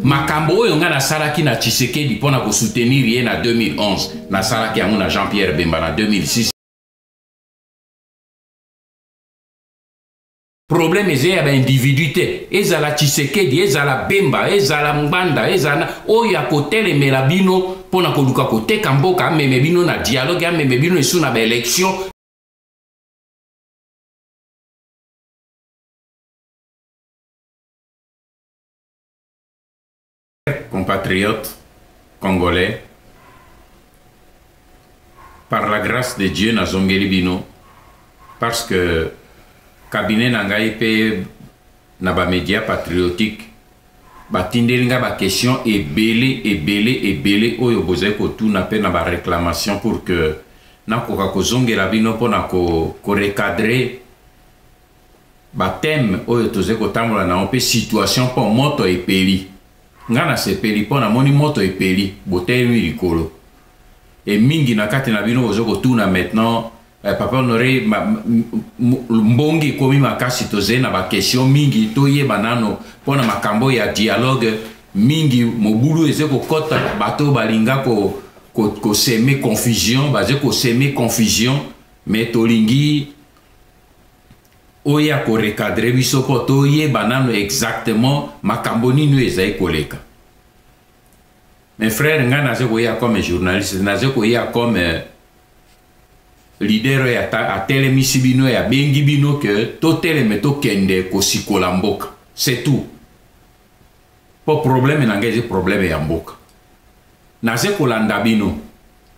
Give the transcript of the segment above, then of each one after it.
Makambo oyo ngai nasalaki na Tshisekedi mpo na kosoutenir ye na 2011, nasalaki yango na Jean-Pierre Bemba na 2006. Problème eza ya baindividu te, ezala Tshisekedi, ezala Bemba, ezala Ngbanda, ezala oyo akotelemela bino mpo na koluka koteka mboka, ameme bino na dialogue, ameme bino esu na baelection. Compatriotes congolais, par la grâce de Dieu nazongeli bino parce que cabinet na ngai mpe na bamédia patriotique batindeli ngai baquestion ebele ebele ebele oyo bozali kotuna mpe na baréclamation pour que nakoka kozongela bino mpo na korecadre ko ba thème oyo tozali kotambola na yango mpe situation mpo moto epeli. Nga nasepeli mpo namoni moto epeli, botelemi likolo e mingi na kati na bino bozo kotuna maintenant papa Honore, mbongi ekomi makasi, tozali na ba question mingi toyeba nano mpo na makambo ya dialogue mingi mobulu eze kokota, bato balinga ko koseme ko confusion, baze koseme confusion, mais tolingi oyo akorecadre biso mpo toyeba nano exactement makambo nini oyo ezali koleka. Mes frères, ngai naza koya comme journaliste, naza koya comme leader oyo atelemisi bino, oyo abengi bino ke toteleme tokende kosikola mboka, c'est tout. Mpo problème na ngai eza problème ya mboka. Naza kolanda bino,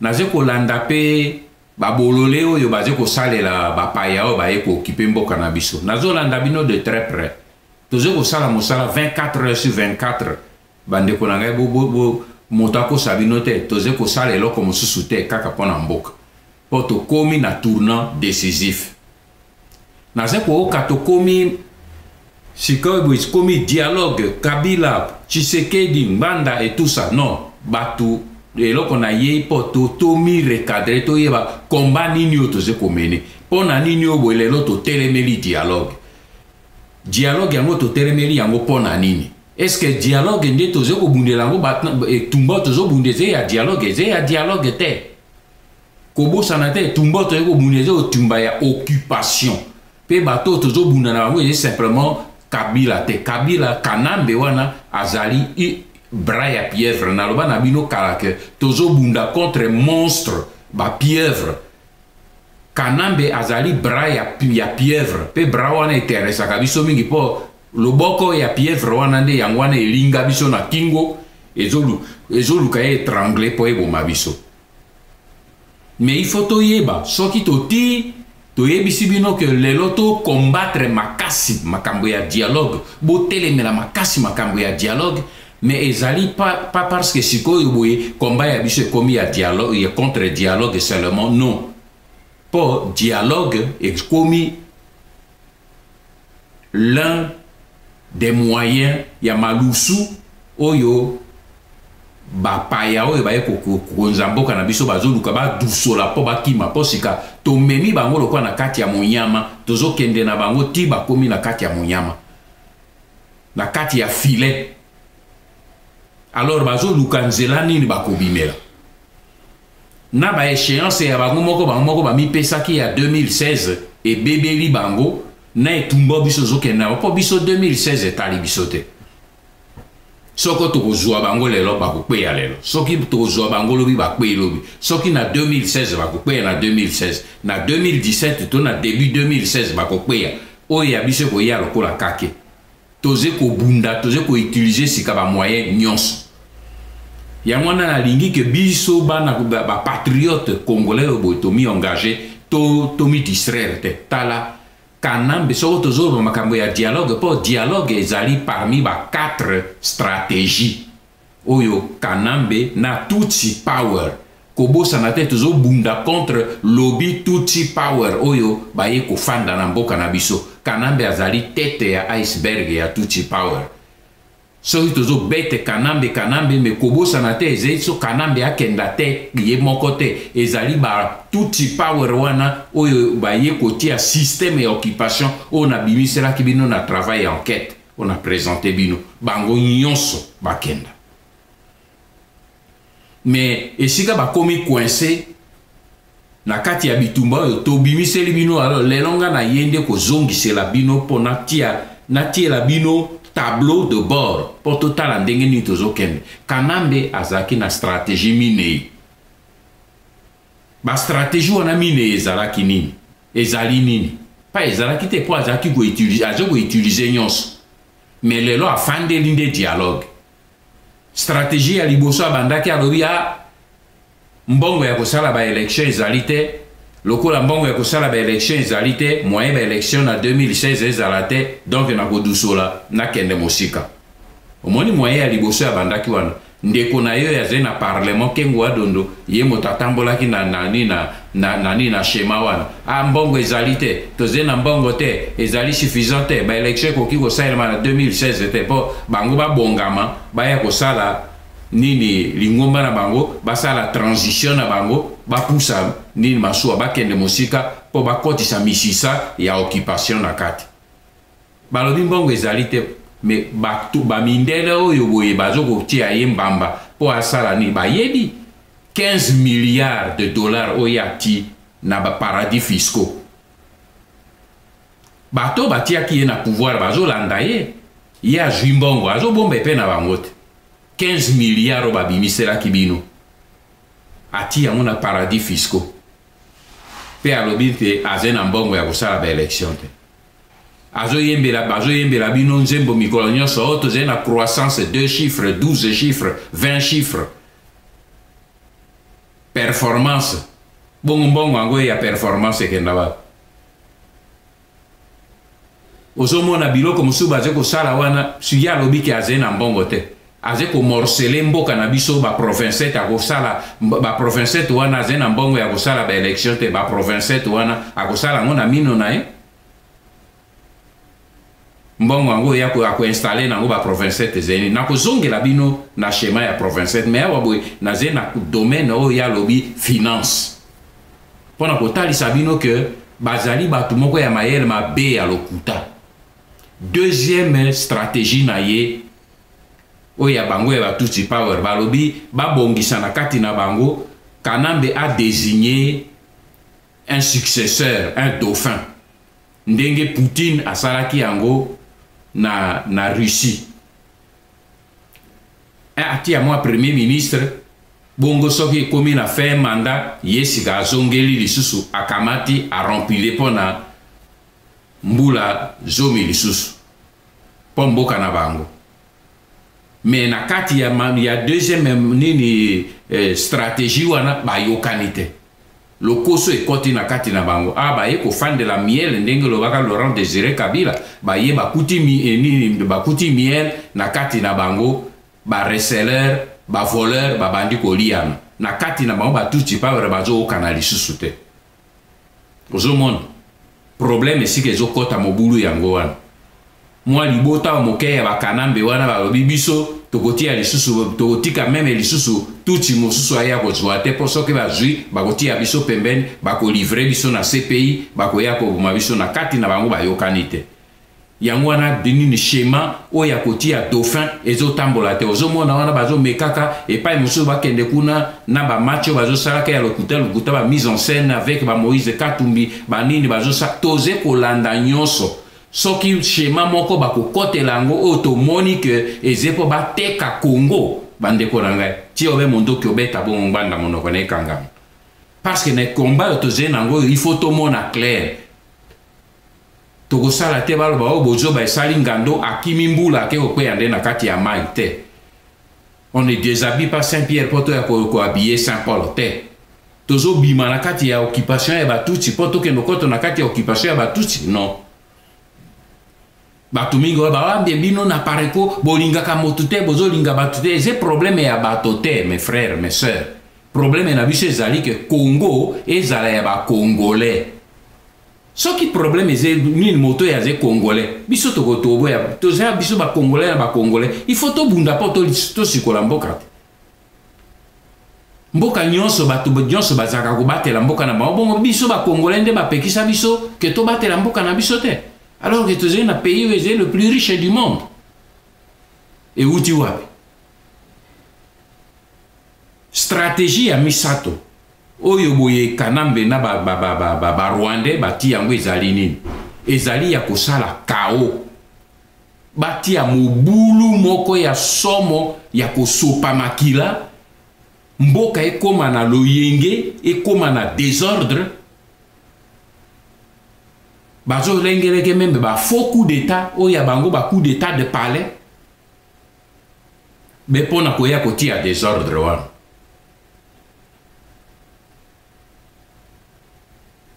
naza kolanda mpe babolole oyo baze kosalela bapaya oyo baye kookipe mboka na biso. Nazolanda bino de très près, toze kosala mosala 24 heures sur 24. Bandeko na ngai, moto akosa bino te, toze kosala eloko mosusu te kaka mpo na mboka, mpo tokomi na tournant décisif. Naze kooka tokomi sikoyo boye, ekomi dialogue Kabila, Tshisekedi, Ngbanda et tout ça. Non, bato eloko na ye mpo tomi recadre, toyeba combat nini oyo toze komene, mpo na nini oyo boye lelo totelemeli dialogue. Dialogue yango totelemeli yango mpo na nini? Est-ce que dialogue nde toze kobundela yango? Etumba tozobunda eza ya dialogue, eza ya dialogue te. Kobosana te, etumba toye kobunda eza etumba ya occupation, mpe bato oyo tozobunda na bango eza simplement Kabila te. Kabila Kanambe wana azali bras ya pieuvre. Naloba na bino kala ke tozobunda contre monstre bapieuvre. Kanambe azali bras ya pieuvre, mpe bras wana eteresaka biso mingi, mpo loboko ya pieuvre wana nde yango wana elinga biso na kingo, ezoluka ye étrangle mpo eboma biso. Mais il faut toyeba, soki toti toyebisi bino ke lelo tocombattre makasi makambo ya dialogue, botelemela makasi makambo ya dialogue, mais ezali pas parce que sikoyo boye combat ya biso ekomi ya dialogue, ya contre dialogue seulement, non. Po dialogue ekomi l'un des moyens ya malusu oyo bapaya oyo baye kokonza mboka na biso bazoluka badusola mpo bakima, mpo sika tomemi bango lokola na kati ya monyama, tozokende na bango ti bakomi na kati ya monyama, na kati ya filet. Alors bazoluka nzela nini bakobimela na baéchéance ya bango moko. Bango moko bamipesaki ya 2016, ebebeli bango na etumba biso ozokende na mpo biso 2016 etali biso te. Soki tokozwa bango lelo, bakokweya lelo. Soki tokozwa bango lobi, bakwei lobi. Soki na 2016, bakokweya na 2016, na 2017 to na début 2016 bakokweya. Oyo ya biso ekoya lokola kake. Toze kobunda, toze koutilize sika bamoyen nyonso. Yango wana nalingi ke biso bana bapatriote congolais oyo boye tomi engage, tomi distraire te. Tala Kanambe, soki tozoloba makambo ya dialogue, mpo dialogue ezali parmi ba 4 stratégie oyo Kanambe na Tutsi power. Kobosana te, tozobunda contre lobby Tutsi power oyo baye kofanda na mboka na biso. Kanambe azali tete ya iceberg ya Tutsi power. Soki tozobete Kanambe, Kanambe, me kobosana te, ezali so Kanambe akenda te ye moko te, ezali ba Tutsi power wana oyo baye kotia système ya occupation oyo nabimiselaki bino na travail ya enquête. mpo na présenter bino bango nyonso bakenda. Mais esika bakomi coincé na kati ya bitumba oyo tobimiseli bino, alors lelo nga na ye nde kozongisela bino mpo natiela bino tableau de bord mpo totala ndenge nini tozokende. Kanambe azalaki na stratégie minei. Bastratégie wana minei ezalaki nini? Ezali nini? Pa ezalaki te mpo azalaki koutiliser, aza koutiliser nyonso, mais lelo afandeli nde dialogue. Stratégie ya liboso abandaki, alobi: a mbongo ya kosala baélection ezali te. Lokola mbongo ya kosala baélection ezali te, moyen baélection na 2016 ezala te, donc nakodusola, nakende mosika. Omoni, moyen ya liboso ya bandaki wana, ndeko na ye oyo azali na parlement, Kengo Adondo, ye moto atambolaki na nani na nani na schéma wana. A mbongo ezali te, tozali na mbongo te, ezali suffisant te, baélection ekoki kosalema na 2016 te, mpo bango babongama baya kosala nini, lingomba na bango, basala transition na bango, bapusa nini, masuwa, bakende mosika mpo bakotisa misisa ya occupation na kati. Balobi mbongo ezali te, mais bato bamindele oyo boye bazokotia ye mbamba mpo asala nini? Bayebi 15 milliards de dollars oyo ati na baparadis fiscaux. Bato batiaki ye na pouvoir bazolanda ye. Ye azwi mbongo, azobomba epe na bango te. 15 milliards oyo babimiselaki bino, ati yango na paradis fiscaux, mpe alobi mpe aze na mbongo ya kosala baélection te. Azoyembela, bazoyembela bino nzembo mikolo nyonso oyo: tozali na croissance 2 chiffres, 12 chiffres, 20 chiffres, performance. Bongo mbongo yango ya performance ekenda wapi? Ozomona biloko mosusu baze kosala wana. Suye alobi ke azali na mbongo te, aze komorceler mboka na biso baprovince te, akosala baprovince te wana. Aze na mbongo ya kosala baélection te, baprovince te wana akosala yango na mino na ye. Mbongo yango ya akoinstaller nango baprovince te ezali. Nakozongela bino na schéma ya province, mais awa boye naze na domaine oyo ya alobi finance, mpo na kotalisa bino ke bazali bato moko ya mayele mabe ya lokuta. Deuxième stratégie na ye oyo ya bango ya batutsi power, balobi babongisa na kati na bango. Kanambe a désigné un successeur, un dauphin, ndenge Poutine asalaki yango na Russie. Atia mwa premier ministre bongo, soki ekomi na fin mandat, ye sika azongeli lisusu, akamati, aremplir mpo na mbula 10 lisusu mpo mboka na bango. Mais na kati ya deuxième nini, stratégie wana, bayokani te. Lokoso ekɔti na kati na bango. A baye kofandela miel, ndenge olobaka Laurent Désiré Kabila, baye bakuti nini, bakuti miel na kati na bango. Bareceleur, bavoleur babandi koliana na kati na bango. Batutsi power bazookana lisusu te. Ozomona problème esika ezokɔta mobulu yango wana. Mwa libota moke ya bakanambe wana balobi: biso tokotia lisusu, tokotika même lisusu tutsi mosusu aya kozwa te, mpo soki bazwi, bakotia biso pembeni, bakolivrer biso na CPI, bakoya koboma biso. Na kati na bango bayokani te. Yango wana nini, schéma oyo ya kotia dauphin ezotambola te. Ozomona wana bazomekaka epai mosusu, bakende kuna na bamatch oyo bazosalaka ya lokuta lokuta, bamise en scène avec bamoïse Katumbi, banini bazosala. Toze kolanda nyonso. Soki schéma moko bakokotela yango oyo tomoni ke eze mpo bateka Congo, bandeko na ngai, ti obe mondoki obeta bongo ngbanda monoko na ekangama, parce que na combat oyo tozali nango oyo, il faut tomona clair. Tokosala te baloba oyo bozoba esali ngando, akimi mbula, ake kokweya nde na kati ya mai te. On ne déshabille pas Saint Pierre mpo toya kohabiller Saint Paul te. Tozobima na kati ya occupation ya batutsi mpo tokende koto na kati ya occupation ya batutsi, non. Bato mingi oyo bawambie bino na pareko, bolingaka motu te, bozolinga bato te. Eza problème ya bato te, mes frères, mes sœurs. Problème na biso ezali ke Congo ezala ya bacongolais. Soki problème eza nini, moto oyo aza congolais, biso tokotoboya, toza biso bacongolais na bacongolais, il faut tobunda mpo tosikola mboka te. Mboka nyonso, bato nyonso bazalaka kobatela mboka na bango. Bongo biso bacongolais nde bapekisa biso ke tobatela mboka na biso te, alors que tozali na pays oyo ezali le plus riche du monde. Euti wapi? Stratégie ya misato oyo boye Kanambe na ba ba ba ba, ba, ba Rwandais bati yango ezali nini? Ezali ya kosala chaos. Batia mobulu moko ya somo ya kosopa makila, mboka ekoma na loyenge, ekoma na desordre. Bazolengeleke meme ba faux coup d'état oyo ya bango ba coup d'état de palais be mpo na koya kotia desordre wana.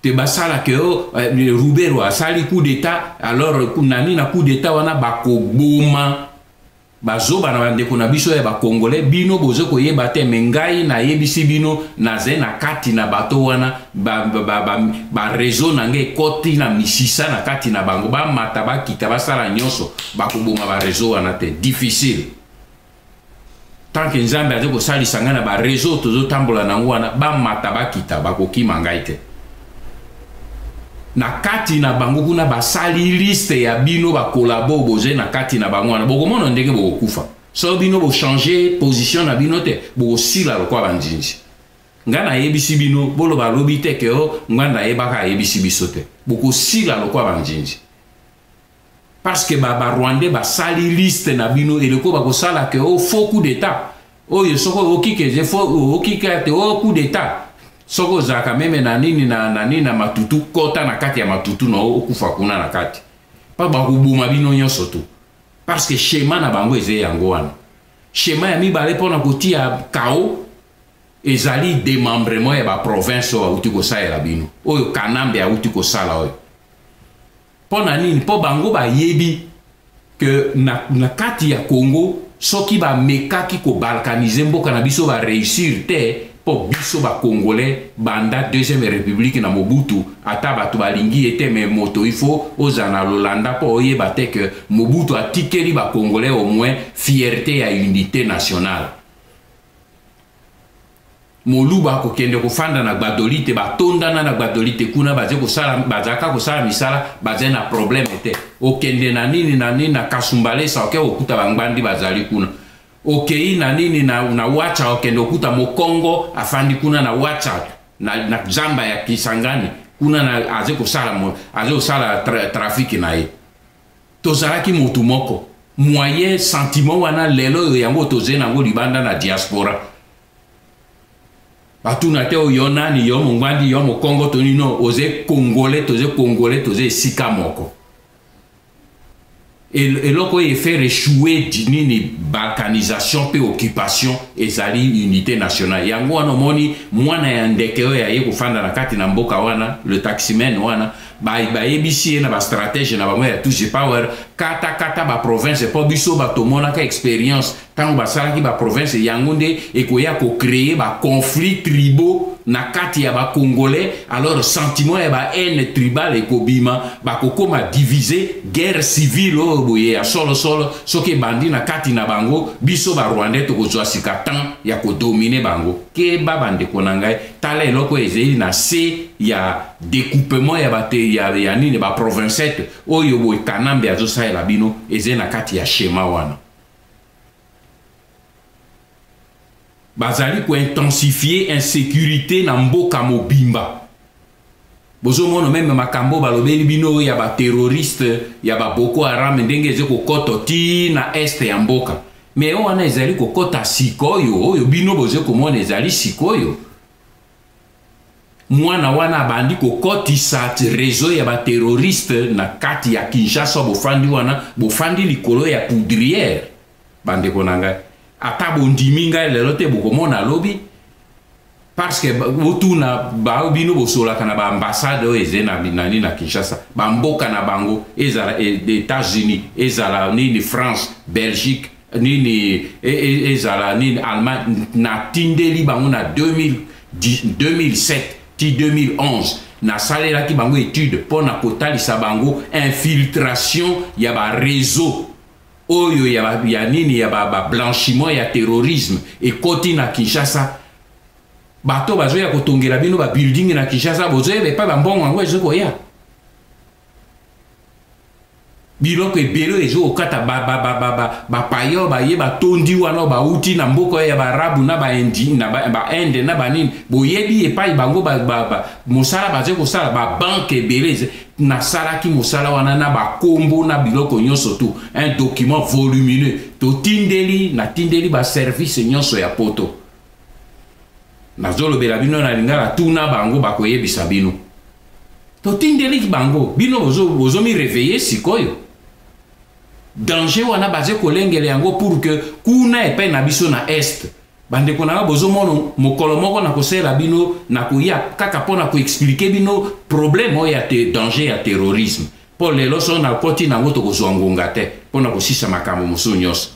Te basala ke oh, eh, Rubero asali coup d'état, alors nani na coup d'état wana bakoboma bazoba na bandeko na biso ya bakongole. Bino bozo koyeba te, me ngai nayebisi bino, naze na kati na bato wana, ba réseau ba, ba, ba na ngai ekoti na misisa na kati na bango, bamata bakita basala nyonso, bakoboma baréseau wana te. Difficile tant que Nzambe aza kosalisa ngai na baréseau tozotambola nango wana, bamata bakita bakokima ngai te. Na kati na bango kuna basali liste ya bino bacollabo boze na kati na bango wana, bokomona ndenge bokokufa. So bino bochange position na bino te, bokosila lokola banzinzi. Ngai nayebisi bino, boloba alobi te ke o ngai nayebaka, ayebisi biso te. Bokosila lokola banzinzi parce que Barwandais ba basali liste na bino. Eleko bakosala ke o faux coup d'état oyo, soki oyoki ke oyoki te o coup d'état, soki ozalaka meme na nini na nini na matutu, kota na kati ya matutu na okufa kuna na kati, mpo bakoboma bino nyonso tu, parce que schéma na bango eza yango wana. Schéma ya mibale mpona kotia chaos ezali démembrement ya baprovince oyo auti kosalela bino, oyo Kanambe auti kosala oyo. Mpo na nini? Mpo bango bayebi ke na kati ya Congo, soki bamekaki kobalkaniser mboka na biso, baréussir te, mpo biso Bacongolais banda deuxième république na Mobutu, ata bato balingi ye te, me moto ifo ozala na lolanda mpo oyeba te ke Mobutu atikeli Bacongolais au moins fierté ya unité nationale. Moluba akokende kofanda na Gbadolite, batondana na Gbadolite kuna, baze kosala, bazalaka kosala misala, baze na problème te. Okende na nini na nini na Kasumbalesa, oke kokuta bangbandi bazali kuna. Okei na nini na Watsa, okende okuta mokongo afandi kuna na Watsa, na zamba ya Kisangani kuna na, aze kosala trafic na ye. Tozalaki motu moko moyen sentiment wana. Lelo oyo yango toze nango libanda na diaspora, batuna te oyo nani, yo mongbandi, yo mokongo, tonino oze Congolais, toze Congolais, toze esika moko. Eloko oyo efaire échouer nini, balkanisation mpe occupation, ezali unité nationale. Yango wana omoni mwana ya ndeke oyo aye kofanda na kati na mboka wana, le taximen wana, bayebisi ye na bastratège na bango ya Tutsi power: katakata baprovince, mpo biso bato omonaka expérience ntango basalaki baprovince, yango nde ekoya kocréer baconflit tribaux na kati ya Bacongolais. Alors sentiment ya bahaine tribale ekobima, bakokoma divise, guerre civile oyo boye ya solosolo. Soki ebandi na kati na bango, biso Barwandais tokozwa sika temps ya kodominer bango. Keba bandeko na ngai, tala eloko ezali na se ya découpement ya bate ya nini, baprovincete oyo boye Kanambe azosalela bino, ezali na kati ya schéma wana. Bazali kointensifier insécurité na mboka mobimba. Bozomona meme makambo balobeli bino ya baterroriste ya Baboko Haram, ndenge eza kokɔta ti na est ya mboka. Me oyo wana ezali kokɔta sikoyo, oyo bino boze komona ezali sikoyo. Mwana wana abandi kokɔtisa réseau ya baterroriste na kati ya Kinshasa. Bofandi wana, bofandi likolo ya poudrière. Bandeko na ngai, ata bondimi ngai lelo te, bokomona lobi, parce que botuna bao bino bosolaka na baambassade oyo eze na nani na Kinshasa, bamboka na bango, ezala États-Unis, ezala nini France, Belgique, nini ezala nini Allemagne. Natindeli bango na 2007 ti 2011, nasalelaki bango étude mpo na kotalisa bango infiltration ya baréseau oyo ya nini, ya bablanchiment ba ya terrorisme ekoti na Kinshasa. Bato bazoya kotongela bino babuilding na Kinshasa, bozoyeba epai bambongo yango ezokoya. Biloko ebele oyo ezokokata bapaya oyo baye batondi wana oyo bauti na mboka oyo ya baarabu na baindi na bainde na banini, boyebi epai bango mosala bazali kosala, babanke ebele. Nasalaki mosala wana na bakombo na biloko nyonso, tout un document volumineux totindeli, natindeli baservice nyonso ya Poto. Nazolobela bino na lingala, tuna bango, bakoyebisa bino. Totindeli bango, bino bozomiréveiller sikoyo. Danger wana baze kolengela yango pour que kuna epai na biso na Est, bandeko na nga, bozomona mokolo moko na kosalela bino, na koya kaka mpo na koexpliquer bino problème oyo ya te, danger ya terrorisme. Mpo lelo so nakoti nango, tokozwa ngonga te mpo na kosisa makambo mosusu nyonso.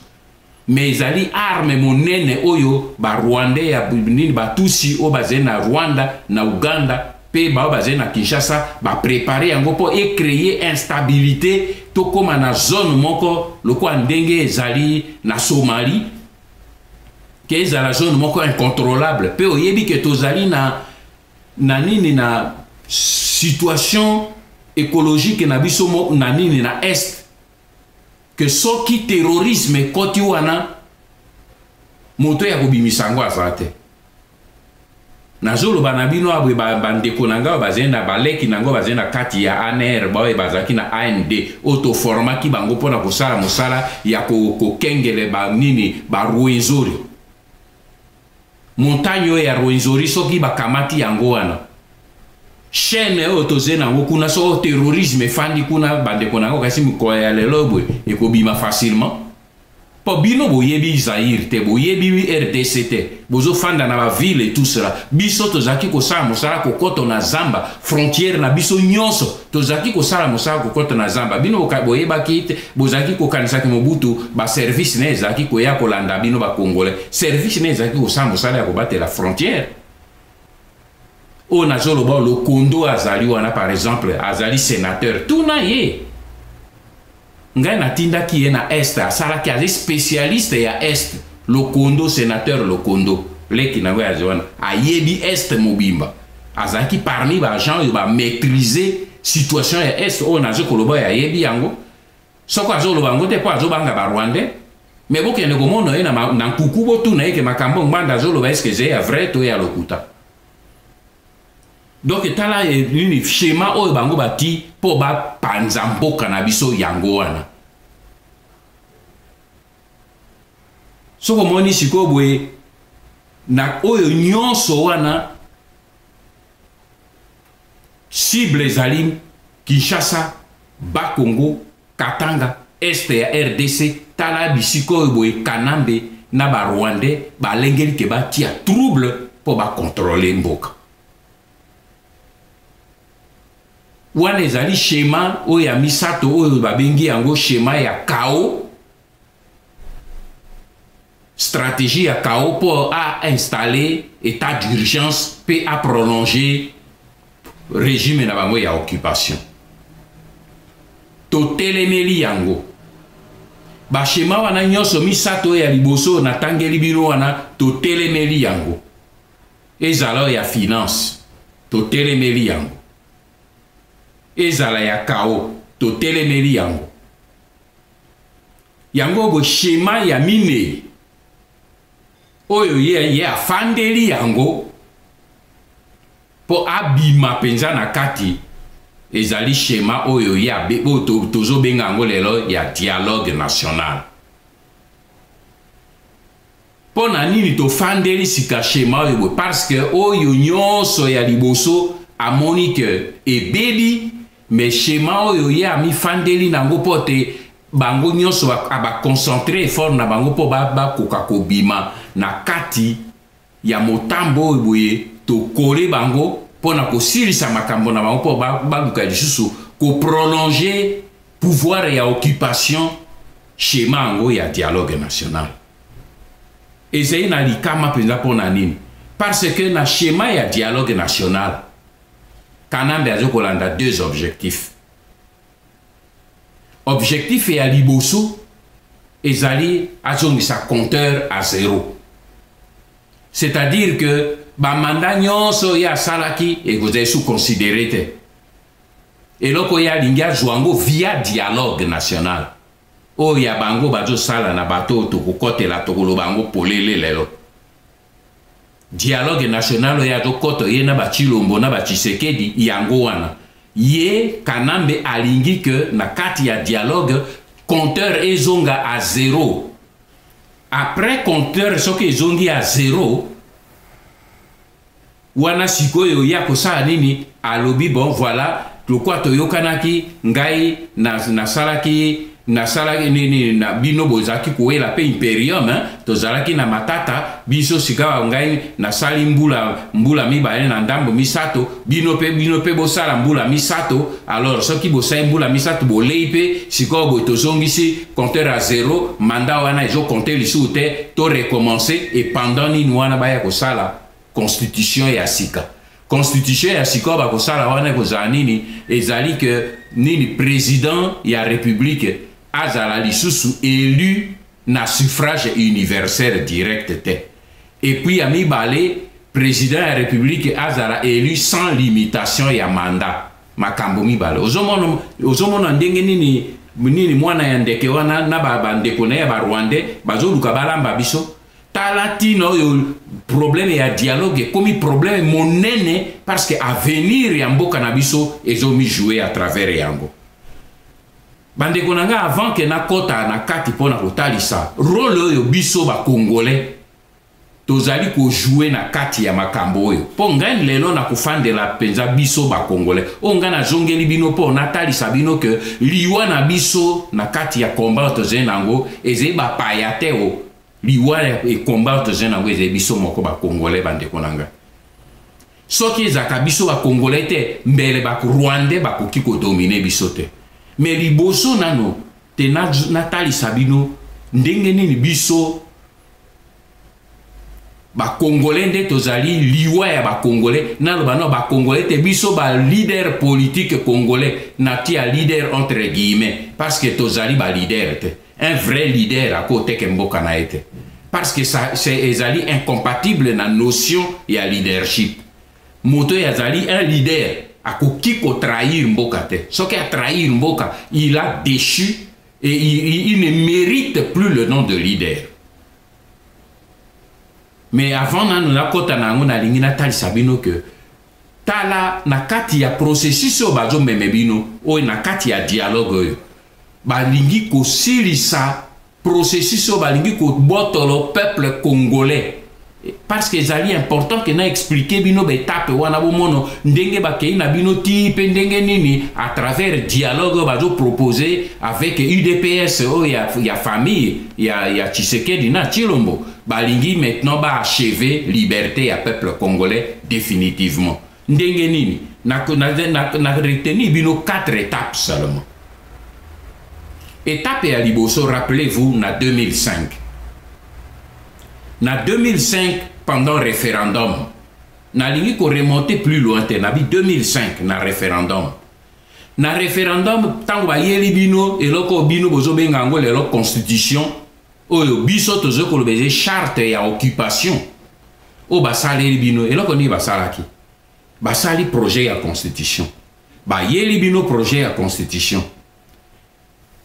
Mais ezali arme monene oyo Barwandais ya nini, Batusi oyo bazali na Rwanda, na Uganda, mpe bao bazali na Kinshasa, bapréparer yango mpo ecréer instabilité, tokóma na zone moko lokola ndenge ezali na Somalie, ke ezala zone moko incontrôlable. Mpe oyebi ke tozali na nini, na situation écologique na biso na nini, na Est, ke soki terrorisme ekoti wana, moto ya kobimisa yango aza te. Nazoloba na bino abwe, bandeko na ngai oyo bazali na baleki na ngai bazali na kati ya ANR, baoyo bazalaki na AND, oyo toformaki bango mpona kosala mosala ya kokengele banini, Barwenzori, montagne oyo ya Rwenzori. Soki bakamati yango wana, chaîne oyo tozali nango kuna, soko terrorisme efandi kuna, bandeko na yango, kasi mikolo ya lelo boye ekobima facilement. Mpo bino boyebi Zaire te, boyebi RDC te, bozofanda na baville et tout cela. Biso tozalaki kosala mosala kokɔta na zamba, frontière na biso nyonso tozalaki kosala mosala kokɔta na zamba. Bino boyebaki te, bozalaki kokanisaki Mobutu, baservice na ye ezalaki koya kolanda bino Bacongolais. Service na ye ezalaki kosala mosala ya kobatela frontière. Oyo nazoloba, Lokondo azali wana par exemple, azali sénateur, tuna ye. Ngai natindaki ye na Est, asalaki, azali spécialiste ya Est. Lokondo, sénateur Lokondo, leki nango azali wana, ayebi Est mobimba. Azalaki parmi baagent oyo bamaîtrise situation ya Est. Oyo nazo koloba oyo, ayebi yango. Soko azoloba yango te mpo azobanga Barwandais, mais bokende komona ye na nkuku, botuna ye ke makambo Ngbanda azoloba, est-ce ezali ya vrai to ya lokuta? Donc tala nini, schéma oyo bango bati mpo bapanza mboka na biso, yango wana. Soki omoni sikoyo boye na oyo nyonso wana, cible ezali Kinshasa, Bakongo, Katanga, Est ya RDC. Tala bisika oyo boye Kanambe na Barwandais balengeli ke batia trouble mpo bacontrôler mboka wana. Ezali schéma oyo ya misato oyo babengi yango schéma ya chaos, stratégie ya chaos mpo ainstaller état d'urgence mpe aprolonger régime na bango ya occupation. Totelemeli yango. Baschéma wana nyonso misato oyo ya liboso natangeli bino wana, totelemeli yango. Ezala oyo ya finance, totelemeli yango. Ezala ya chaos, totelemeli yango. Yango bo schéma ya minei oyo ye afandeli yango mpo abima mpenza na kati, ezali schéma oyo ye oyo tozobenga yango lelo ya dialogue national. Mpo na nini tofandeli sika schéma oyo boye? Parce que oyo nyonso ya liboso amoni ke ebebi, mais schéma oyo ye amifandeli nango mpo te bango nyonso baconcentrer effort na bango mpo bakoka kobima na kati ya motambo oyo boye tokole bango mpo na kosilisa makambo na bango, mpo baluka lisusu koprolonger pouvoir ya occupation. Schéma yango ya dialogue national ezali na likama mpenza. Mpo na nini? Parce que na schéma ya dialogue national, Kanambe aza kolanda deux objectifs. Objectif ya liboso ezali azongisa compteur à zéro, c'est-à-dire que bamanda nyonso ye asalaki ekozali sous considéré te. Eloko ye alingi azwa yango via dialogue national oyo ya bango bazosala na bato oyo tokokotela, tokoloba yango polele lelo. Dialogue national oyo azokota ye na baTshilombo na baTshisekedi, yango wana ye Kanambe alingi ke na kati ya dialogue compteur ezonga à zéro. Après compteur soki ezongi à zéro wana, sikoyo ye akosala nini? Alobi: bon voilà, lokwa toyokanaki, ngai nasalaki nini na bino, bozalaki kowela mpe imperium, hein? Tozalaki na matata biso. Sikawa ngai nasali mbula 2 na ndambo 3, bino mpe bosala mbula 3. Alors soki bosali mbula 3, bolei mpe, sikoyo boye tozongisi compteur à zéro, mandat wana ezocompter lisusu te, to recommencer. Et pendant nini wana baya kosala constitution ya sika. Constitution ya sika oyo bakosala wana ekozala nini? Ezali ke nini? Président ya république azala lisusu élu na suffrage universel direct te. Et puis ya mibale, président ya république azala élu sans limitation ya mandat. Makambo mibale ozomona, ozomona ndenge nini mwana ya ndeke wana na bandeko na ye ya barwandais bazoluka balamba biso. Tala ntina oyo problème ya dialogue ekomi problème monene, parce que avenir ya mboka na biso ezomijouer à travers yango. Bandeko na ngai, avant ke nakɔta na kati mpo na kotalisa rôle oyo biso bacongolais tozali kojouer na kati ya makambo oyo, mpo ngai lelo nakofandela mpenza biso bacongolais oyo ngai nazongeli bino mpo natalisa bino ke liwa na biso na kati ya combat oyo tozali nango ezali bapaya te. O liwa ya combat oyo tozali nango ezali biso moko bacongolais. Bandeko na ngai, soki ezalaka biso bacongolais te, mbele barwandais bakoki kodominer biso te. Mais liboso nano te natalisa bino ndenge nini biso bacongolais nde tozali liwa ya bacongolais, naloba no bacongolais te, biso baleader politique congolais, natia leader entre guillemets parce que tozali baleader te. Un vrai leader akoteke mboka na ye te, parce que ça, c'est ezali incompatible na notion ya leadership. Moto oyo azali un leader akoki kotrahir mboka te. Soki atrahir mboka, il a déchu et il ne mérite plus le nom de leader. Mais avant nanu nakɔta na yango, nalingi natalisa bino ke tala, na kati ya processus oyo bazomeme bino oyo, na kati ya dialogue oyo balingi kosilisa, processus oyo balingi kobotolo peuple congolais, parce que ezali important ke na expliquer bino baétape wana, bomono ndenge bakei na bino ti mpe ndenge nini à travers dialogue oyo bazopropose avec UDPS oyo ya famille ya Tshisekedi na Tshilombo, balingi maintenant baachever liberté ya peuple congolais définitivement. Ndenge nini? Na retenir bino quatre étapes seulement. Étape ya liboso, rappelez-vous, na 2005, na 2005 pendant référendum, nalingi koremonter plus loin te, nabi 2005 na référendum. Na référendum, ntango bayeli bino eloko bino bozobenga yango lelo constitution, oyo biso tozoki koloba eza charte ya occupation oyo basaleli bino. Eloko nini basalaki? Basali projet ya constitution, bayeli bino projet ya constitution,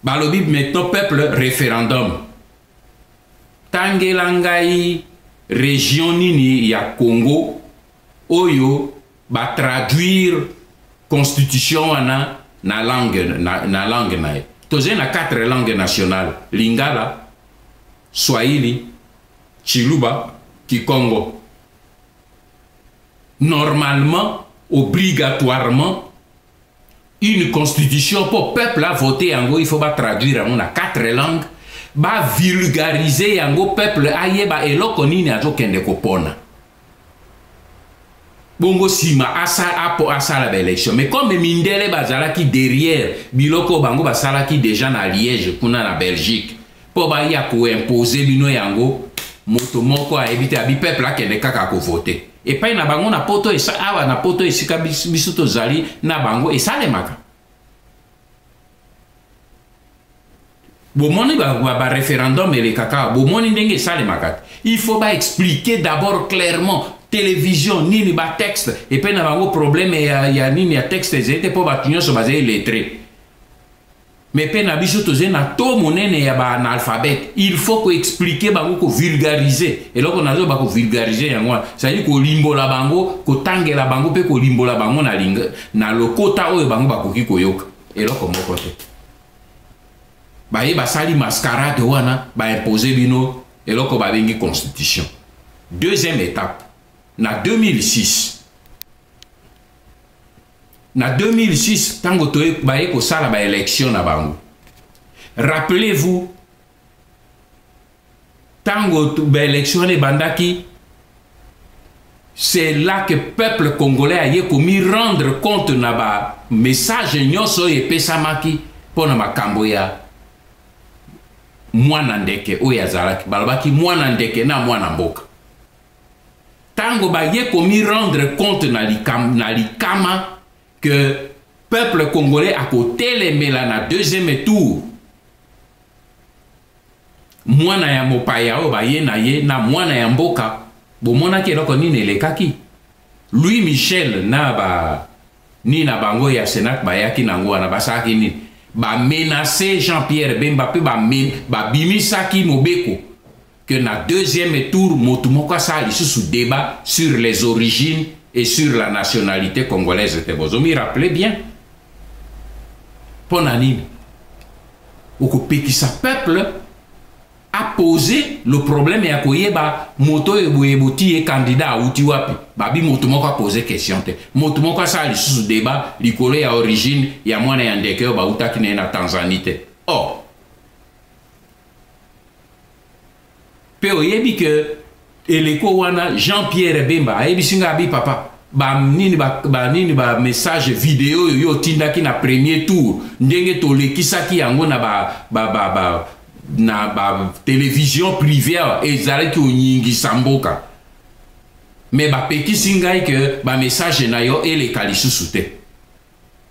balobi maintenant peuple, référendum. Tangela ngai région nini ya Congo oyo batraduire constitution wana na langue na ye. Tozali na quatre langues nationales: lingala, swahili, chiluba, kikongo. Normalement, obligatoirement, une constitution, pour peuple a voté yango, il faut batraduire yango na quatre langues, bavulgariser yango, peuple ayeba eloko nini azokende kopona. Bongo nsima apo asala baélection. Mais comme mindele bazalaki derrière biloko, bango basalaki déjà na Liège kuna na Belgique mpo baya koimposer bino yango, moto moko ayebi te, abi peuple akende kaka kovoter epai na bango na poto. Awa na poto esika biso tozali na bango esalemaka. Bomoni baréférendum ba elekaka, bomoni ndenge esalemaka te. Il faut baexpliquer d'abord clairement. Télévision nini, batexte epai na bango, problème ya nini, ya texte ezali te, mpo bato nyonso bazali lettré. Mais mpe na biso tozali na to monene ya baanalphabète. Il faut koexpliquer bango, kovulgariser. Eloko nazoba, kovulgariser yango wana, c'est-à-dire kolimbola bango, kotangela bango mpe kolimbola bango na lokota oyo bango bakoki koyoka. Eloko moko te. Baye basali mascarade wana, baimpose bino eloko babengi constitution. Deuxième étape, na 2006. Na 2006, ntango baye kosala baélection na bango, rappelez-vous, ntango baélection wana ebandaki, c'est là que peuple congolais aye komi rendre compte na bamessage nyonso oyo epesamaki mpo na makambo ya mwana ndeke oyo azalaki, balobaki mwana ndeke na mwana mboka. Ntango baye komi rendre compte na likama que peuple congolais akotelemela na deuxième tour mwana ya mopaya oyo baye na ye na mwana ya mboka, bomonaki eloko nini elekaki. Louis Michel na ba nini na bango ya Sénat bayaki nango wana, basalaki nini? Bamenace Jean-Pierre Bemba mpe babimisaki mobeko que na deuxième tour, motu moko asala lisusu débat sur les origines et sur la nationalité congolaise te. Bozomi rappeler bien. Mpo na nini okopekisa peuple aposer le problème ya koyeba moto oyo boye boti ye candidat awuti wapi? Babi moto moko apose question te, moto moko asala lisusu débat likolo ya origine ya mwana ya ndeke oyo bautaki na ye na Tanzanie te. Or mpe oyebi ke eleko wana, Jean Pierre Bemba ayebisi ngai, abi: "Papa, banini banini, bamessage video oyo yo otindaki na premier tour, ndenge tolekisaki yango na ba, ba, ba, ba, na batélévision privé awa, ezalaki onyingisa mboka. Me bapekisi ngai ke bamessage na yo eleka lisusu te."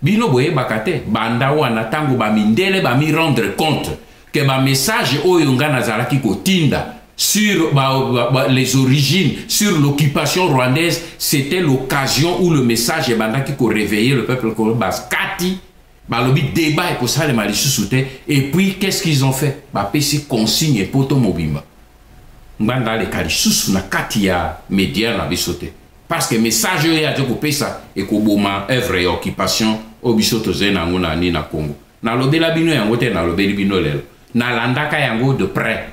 Bino boyebaka te. Banda wana, ntango bamindele bami rendre compte ke bamessage oyo ngai nazalaki kotinda sur ba, les origines, sur l'occupation rwandaise, c'était l'occasion où le message ebandaki koréveiller le peuple congolais. Baskati balobi débat ekosalema lisusu te. Et puis, qu'est-ce qu'ils ont fait? Bapesi consigne poto mobimba, Ngbanda aleka lisusu na kati ya média na biso te, parce que message oyo aza kopesa ekoboma œuvre ya occupation oyo biso tozali nango na nini na Congo. Nalobela bino yango te, nalobeli bino lelo. Nalandaka yango de près.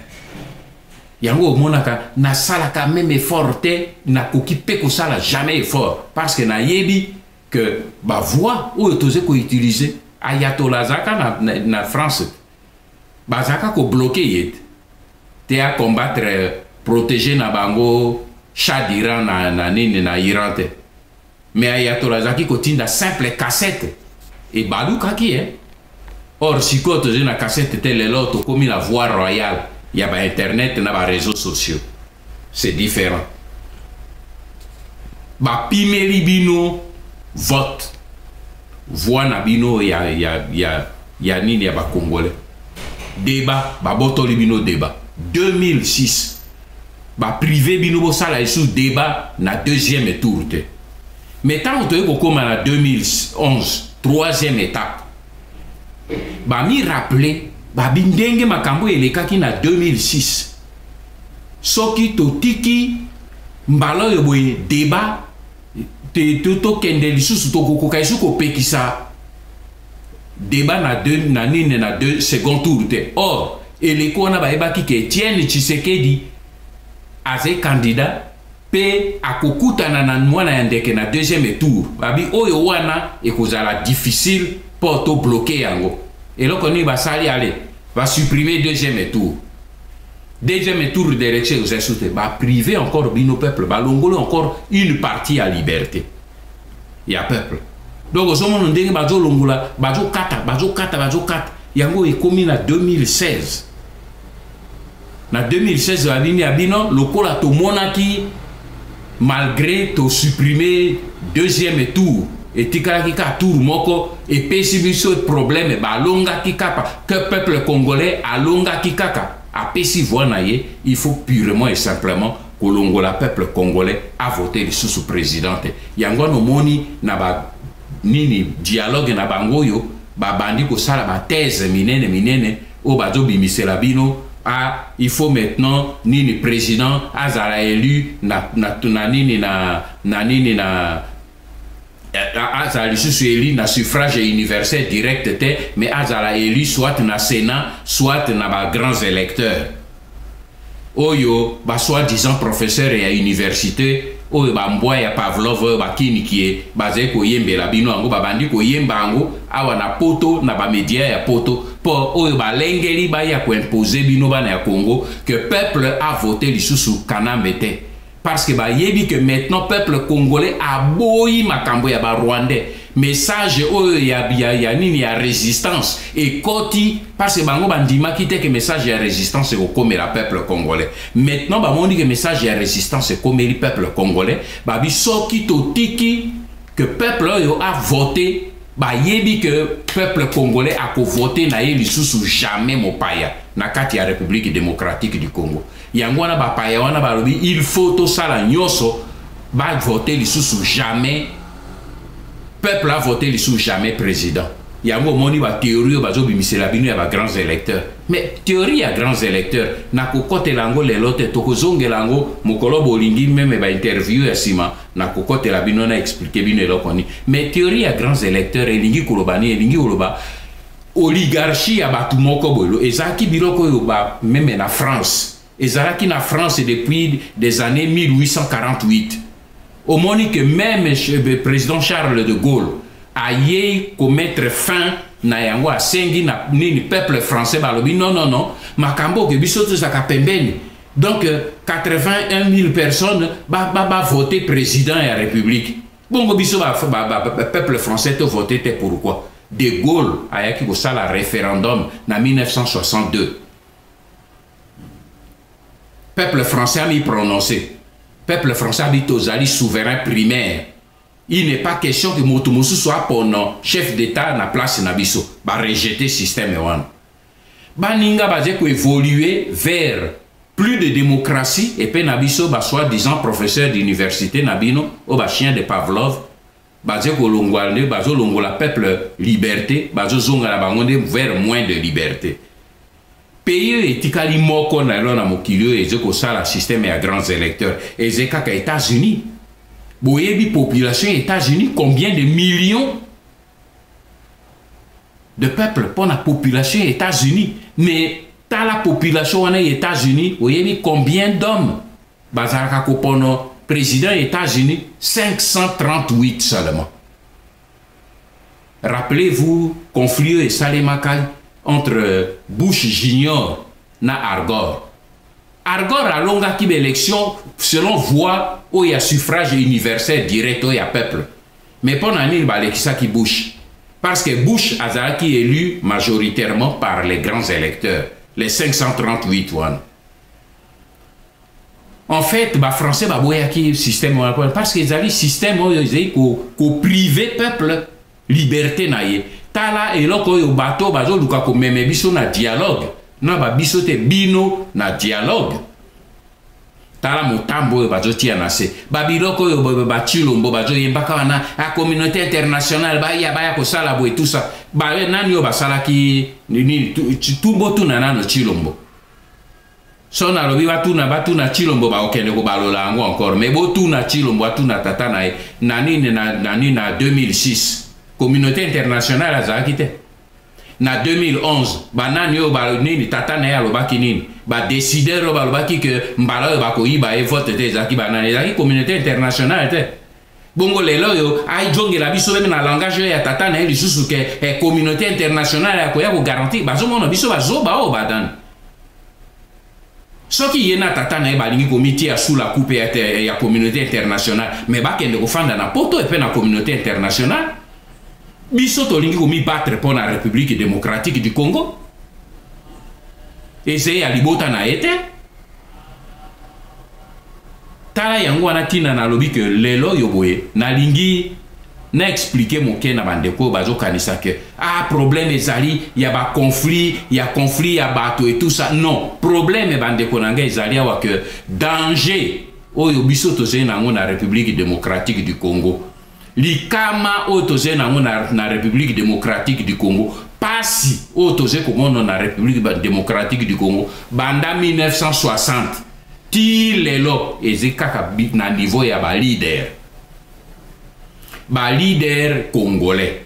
Yango omonaka nasalaka même effort te, nakoki mpe kosala jamais effort, parce que nayebi que bavoix oyo toza koutiliser, ayatollah azalaka na France, bazalaka kobloquer ye te te acombattre protéger na bango Shah d'Iran na nini, na Iran te. Mais ayatollah azalaki kotinda simple cassette, ebalukaki eh. Or sikoyo tozali na cassette te. Lelo tokómi na voie royale ya bainternet na baréseaux sociaux, c'est différent. Bapimeli bino vote, voix na bino ya nini, ya bacongolais. Débat, babotoli bino débat 2006, bapriver bino bosala lisusu débat na deuxième tour te. Mais ntango toyei kokóma na 2011, troisième étape, bami rappeler, babi ndenge makambo elekaki na 2006, soki totiki mbala oyo boye débat te, tokende lisusu, tokokoka lisusu kopekisa débat na nini, na deux second tour te. Or eleko wana bayebaki ke Etienne Tshisekedi azali candidat mpe akokutana na mwana ya ndeke na deuxième tour. Babi oyo wana ekozala difficile mpo tobloquer yango. Eloko nini basali? Ale, basupprimer deuxième tour. Deuxième tour d'élection ekozala su te. Bapriver encore bino peuple, balongoli encore une partie ya liberté ya peuple. Donc ozomona ndenge bazolongola, bazokata, bazokata, bazokata yango. Ekomi na 2016. Na 2016, babini ya bino lokola tomonaki, malgré tosupprimer deuxième tour, etikalaki kaka tour moko, epesi biso problème. Balongaki kaka, que peuple congolais alongaki kaka, apesi voix na ye. Il faut purement et simplement Kolongola peuple congolais avote lisusu président te. Yango wana omoni na ba nini, dialogue na bango oyo babandi kosala, bathèse minene minene oyo bazobimisela bino. Ah, il faut maintenant nini, président azala élu na nini, na nini, na azala lisusu élu na suffrage universel direct te, mais azala élu soit na Sénat, soit na bagrands électeurs oyo basoi-disant professeur ya université, oyo bambwa ya Pavlov, oyo bakiniki ye bazali koyembela bino yango. Babandi koyemba yango awa na Poto, na bamédia ya Poto, mpo oyo balengeli baya koimpose bino bana ya Congo que peuple avote lisusu Kanambe te, parce que bayebi que maintenant peuple congolais aboyi makambo ya Barwandais. Message oyo ya nini, ya résistance ekoti, parce que bango bandimaki te ke message ya résistance ekokomela peuple congolais. Maintenant bamoni ke message ya résistance ekomeli peuple congolais. Babi soki totiki ke peuple oyo avote, bayebi ke peuple congolais akovote na ye lisusu jamais mopaya na kati ya République démocratique du Congo. Yango wana bapaya wana balobi il faut tosala nyonso bavote lisusu jamais, peuple avote lisusu jamais président. Yango omoni bathéorie oyo bazobimisela bino ya bagrands électeurs. Mais théorie ya grands électeurs, nakokotela yango lelo te, tokozongela yango mokolo bolingi. Même bainterview ya nsima, nakokotela bino na expliquer bino eloko nini. Mais théorie ya grands électeurs elingi koloba nini? Elingi koloba oligarchie ya bato moko boye. Ezalaki biloko oyo ba même na France, ezalaki na France depuis des années 1848. Omoni que même président Charles de Gaulle ayei komettre fin na yango. Asengi na nini, peuple français balobi non, non, non, makambo oke biso tozalaka pembeni. Donc 81 000 personnes bavote ba, ba président ya république. Bongo biso ba peuple français tovote te, pourquoi? De Gaulle ayaki kosala référendum na 1962. Peuple français ami prononcé, peuple français abi tozali souverain primaire, il n'est pas question que moto mosusu apona chef d'État na place na biso. Barejeter système wana. Baninga baze koévoluer vers plus de démocratie epe na biso, basoi-disant professeur d'université na bino oyo, bachien de Pavlov, baze kolongwa nde bazolongola peuple liberté, bazozonga na bango nde vers moins de liberté. Pays oyo etikali moko na lelo na mokili oyo eze kosala système ya grands électeurs eze kaka États-Unis. Boyebi population ya États-Unis, combien de millions de peuple mpo na population ya États-Unis? Mais tala population wana ya États-Unis, oyebi combien d'hommes bazalaka kopono président ya États-Unis? 538 seulement. Rappelez-vous conflit oyo esalemaka entre Bush Junior na Al Gore. Al Gore alongaki baélection selon voix oyo ya suffrage universel direct oyo ya peuple. Mais mpo na nini balekisaki Bush? Parce que Bush azalaki élu majoritairement par les grands électeurs, les 538 wana. En fait, Bafrançais baboyaki système wana parce que ezali système oyo ezali kopriver peuple liberté na ye. Tala eloko oyo bato bazoluka komeme biso na dialogue, na babiso te, bino na dialogue. Tala motambo oyo bazotia na se, babiloko oyo Batshilombo bazoyembaka wana a communauté internationale baya kosala boye, tout ça. Nani oyo basalaki nini? Tumbo tuna nano Tshilombo. So nalobi batuna Tshilombo, bakokende kobalola yango encore. Mais botuna Tshilombo, atuna tata na ye na nini, na nini, na 2006 communauté internationale azalaki te. Na 2011 banani oyo nini, tata na ye alobaki nini, badécideur oyo balobaki ke mbala oyo bakoyiba ye vote te, ezalaki banani? Ezalaki communauté internationale te. Bongo lelo oyo ayizongela biso même na langage oyo ya tata na ye lisusu ke communauté internationale ya koya kogarantir. Bazomona biso bazoba oyo badani. Soki ye na tata na ye balingi komitia sous la coupe ya communauté internationale, mais bakende kofanda na Poto epe na communauté internationale. Biso tolingi komibattre mpo na République démocratique du Congo, eze ya libota na ye te. Tala yango wana ntina nalobi ke lelo oyo boye nalingi na expliquer moke na bandeko oyo bazokanisa ke ah, problème ezali ya baconflit, ya conflit ya bato et tout ça. Non, problème, bandeko na ngai, ezali awa ke danger. oyo biso tozali na yango na République démocratique du Congo, likama oyo tozali na yango na République démocratique du Congo, pasi oyo tozali komona na République démocratique du Congo banda 1960 ti lelo, ezali kaka na niveau ya baleader, baleader congolais,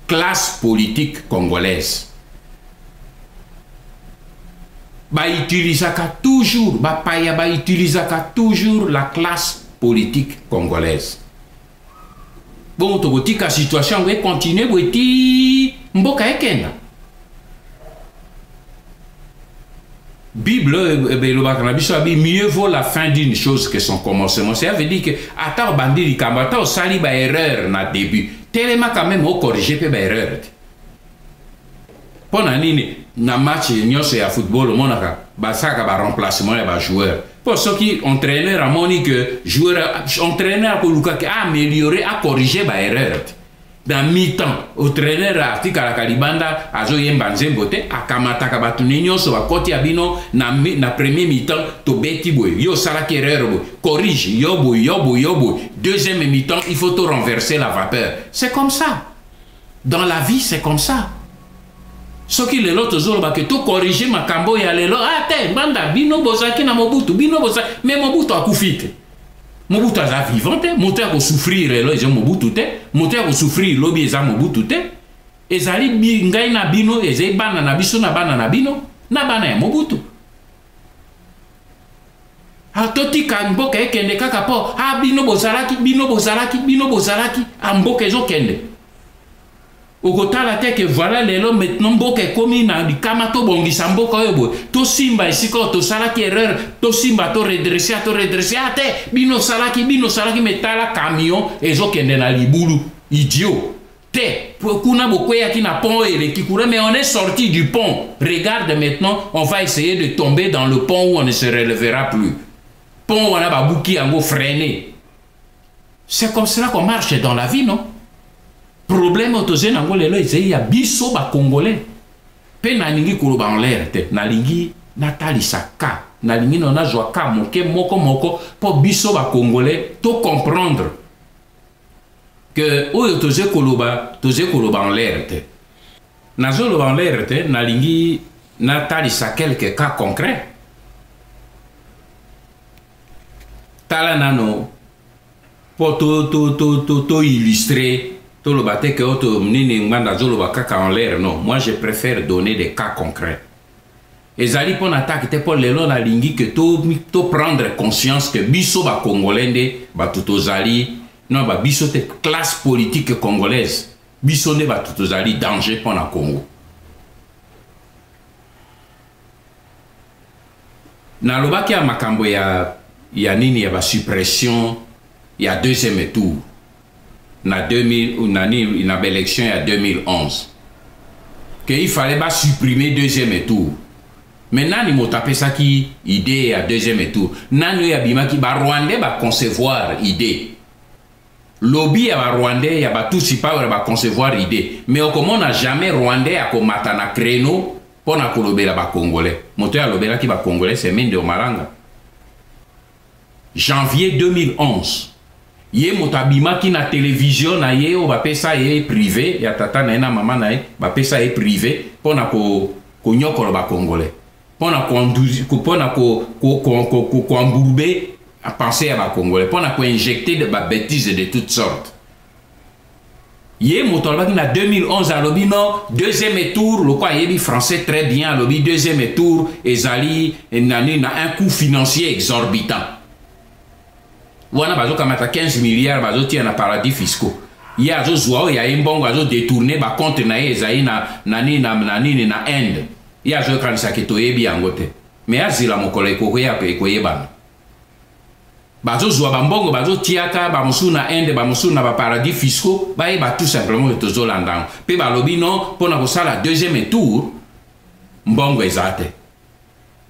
classe politique congolaise. Bautilisaka toujours bapaya, bautilisaka toujours la classe politique congolaise. Bongo tokotika situation yango econtinue boye ti mboka ekenda? Bible elobaka na biso abi: "Mieux vaut la fin d'une chose que son commencement." Ça veut dire que ata obandi likambo, ata osali baerreur na début, telema quand même, ocorrige mpe baerreur te. Mpo na nini na match nyonso ya football omonaka basalaka baremplacement ya bajoueur? Mpo soki entraîneur amoni ke joueur, entraîneur akolukaki aaméliorer, acorrige baerreur te. Na mi-temps, entraîneur atikalaka libanda azoyemba nzembo te, akamataka bato ne nyonso bakoti ya bino. Na premier mi-temps tobeti boye, yo osalaki erreur boye, corrige, yo boye, yo boye, yo boye. Deuxième mi-temps, il faut to renverser la vapeur. C'est comme ça dans la vie, c'est comme ça. Soki lelo tozoloba ke tocorrige makambo ya lelo, ah te, mbanda bino bozalaki na Mobutu, bino bozalaki, mais Mobutu akufi te, Mobutu aza vivant te. Moto ya kosouffrir lelo eza Mobutu te, moto ya kosouffrir lobi eza Mobutu te, ezali ngai na bino, ezali bana na biso na bana na bino na bana ya Mobutu. Totika mboka ekende kaka mpo a bino bozalaki, bino bozalaki, bino bozalaki, a mboka ezokende. Okotala te ke voilà, lelo maintenant mboka ekomi na likama, tobongisa mboka oyo boye, tosimba esika oyo tosalaki erreur, tosimba, toredresse, toredresse. A te, bino osalaki, bino osalaki, mais tala camion ezokende na libulu. Idiot te, kuna bokweyaki na pont oyo eleki kuna, mais on est sorti du pont. Regarde maintenant, on va essayer de tomber dans le pont où on ne se relèvera plus. Pont wana babuki yango, freiné. C'est comme cela qu'on marche dans la vie, non? Problème oyo tozali nango lelo ezali ya biso bacongolais. Mpe nalingi koloba en l'air te, nalingi natalisa ka, nalingi no nazwa ka moke moko moko mpo biso bacongolais tocomprendre ke oyo tozali koloba, tozali koloba en l'air te. Nazoloba en l'air te, nalingi natalisa quelques cas concrets. Tala nano mpo to illustre, toloba te ke oto nini, Ngbanda azoloba kaka en l'air. Non, moi je préfère donner des cas concrets. Ezali mpo na taki te, mpo lelo nalingi ke to prendre conscience ke biso bacongolais nde bato tozali, non, babiso te, classe politique congolaise, biso nde bato tozali danger mpo na Congo. Nalobaki ya makambo ya nini, ya basuppression ya deuxième tour na 2000, na nini, na baélection ya 2011, ke il fallait basupprimer deuxième tour. Mais nani moto apesaki idée ya deuxième tour? Nani oyo abimaki? Barwandais baconcevoir idée, lobby ya barwandais ya batutsi power baconcevoir idée, mais okomona jamais Rwandais akomata na créneau mpo na kolobela bacongolais. Moto oyo alobelaki bacongolais, c'est Mende Omalanga. Janvier 2011, ye moto abimaki na télévision na ye oyo bapesa ye privé ya tata na ye na mama na ye, bapesa ye privé mpo na konyokola bacongolais, mpo na koembourber pensée ya bacongolais, mpo na koinjecter babêtises de toutes sortes. Ye moto alobaki na 2011, alobi non, deuxième tour, lokwa ayebi français très bien, alobi deuxième tour ezali nani, na un coût financier exorbitant. Wana bazokamata 15 milliards, bazotia na paradis fiscaux. Ye azozwa oyo ya ye mbongo, azodétourner bacompte na ye ezali na nini, na nini, na Inde. Ye azokanisaki toyebi yango te, mais azila mokolo ekokoya, ekoyebana. Bazozwa bambongo, bazotiaka bamosusu na Inde, bamosusu na baparadis fiscaux. Bayeba tout simplement ke tozolanda yango. Mpe balobi non, mpona kosala deuxième tour mbongo eza te.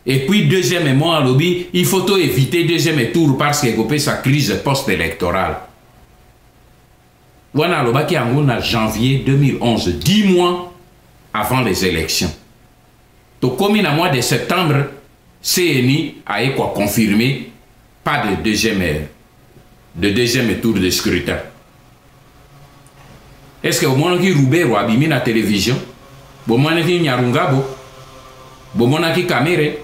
Et puis deuxièmement, alobi il faut to éviter deuxième tour parce que ekopesa crise post électorale. Wana alobaki yango na janvier 2011, 10 mois avant les élections. Tokomi na mois de septembre, CENI aye koconfirmer. Pas de deuxième tour de scrutin. Est-ce que omonaki Ruberwa abimi na télévision? Bomonaki Nyarungabo? Bomonaki Kamerhe?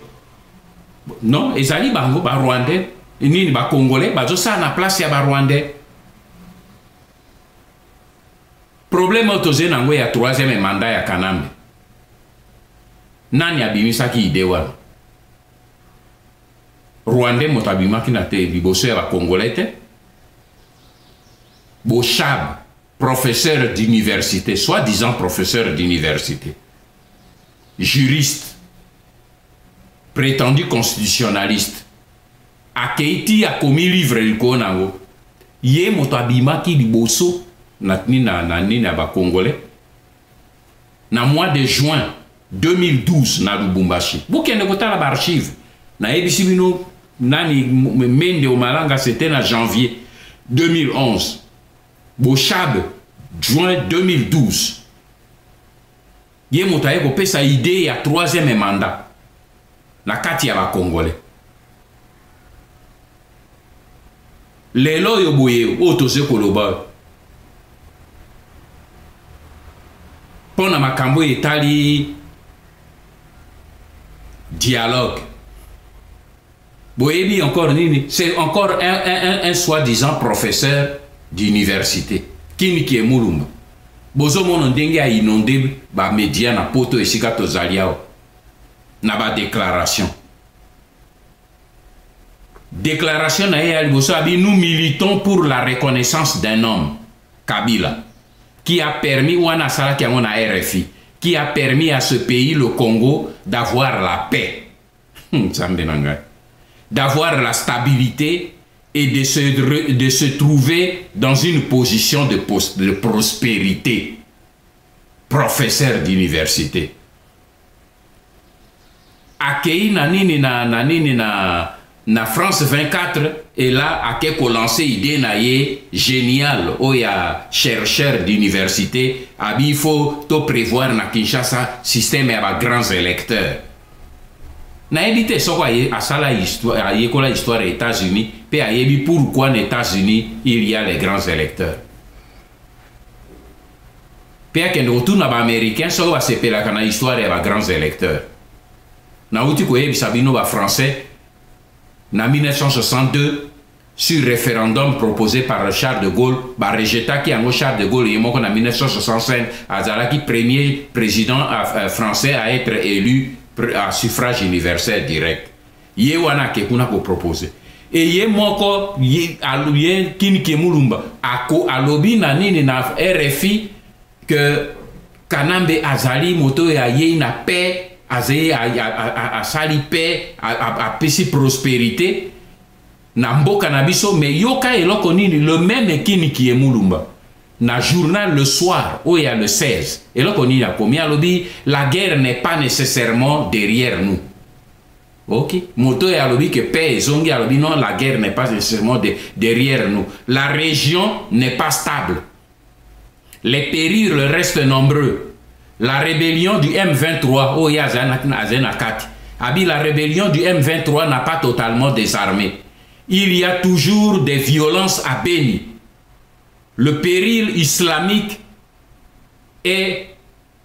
Non, ezali bango ba Rwandais, nini ba Congolais bazosala na place ya ba Rwandais. Problème oyo tozali nango ya troisième mandat ya Kanambe, nani abimisaki idée wana? Rwandais moto abimaki na te liboso ya ba Congolais te. Boshab, professeur d'université, soi-disant professeur d'université, juriste, prétendu constitutionnaliste, akei ti akomi livre likolo nango. Ye moto abimaki liboso na nini na nini ya ba Congolais na mois de juin 2012 na Lubumbashi. Bokende kotala baarchive. Nayebisi bino nani, Mende Omalanga, c'était na janvier 2011, Boshab juin 2012. Ye moto aye kopesa idée ya troisième mandat na kati ya bacongolais. Lelo oyo boye oyo tozwi koloba mpo na makambo oyo etali dialogue, boyebi encore nini? C'est encore un soi-disant professeur d'université, Kin-Kiey Mulumba. Bozomona ndenge ainonder bamédia na Poto esika tozali awa na badéclaration. Déclaration na ye ya liboso, abi: "Nous militons pour la reconnaissance d'un homme, Kabila, qui a permis", wana asalaki yango na RFI, "qui a permis à ce pays, le Congo, d'avoir la paix", Nzambe na ngai, "d'avoir la stabilité et de se trouver dans une position de prospérité." Professeur d'université akei na nini na nini na France 24 et là ake kolancer idée na ye génial oyo ya chercheur d'université. Abi il faut to prévoir na Kinshasa système ya bagrands électeurs. Nayebi te soko asala histoire, ayekola histoire ya États-Unis mpe ayebi pourquoi na États-Unis il y a les grands électeurs, mpe akende kotuna baaméricain soko basepelaka na histoire ya bagrands électeurs. Nauti koyebisa bino, bafrançais na 1962, sur référendum proposé par Charles de Gaulle, barejetaki yango. Charles de Gaulle ye moko na 1965 azalaki premier président français à être élu à suffrage universel direct. Ye wana ake kuna kopropose e ye moko ye, ye Kin-Kiey Mulumba ako alobi na nini na RFI que Kanambe azali moto oyo ayei na paix, azali asali paix, apesi prospérité na mboka na biso. Mais yoka eloko nini, le même Kin-Kiey Mulumba na journal Le Soir oyo ya le 16, eloko nini akomi? Alobi: "La guerre n'est pas nécessairement derrière nous." Ok, moto oyo alobi ke paix ezongi, alobi: "Non, la guerre n'est pas nécessairement derrière nous. La région n'est pas stable, les périls restent nombreux. La rébellion du M23", oyo azali na kati, abi: "La rébellion du M23 n'a pas totalement désarmé. Il y a toujours des violences à Beni. Le péril islamique est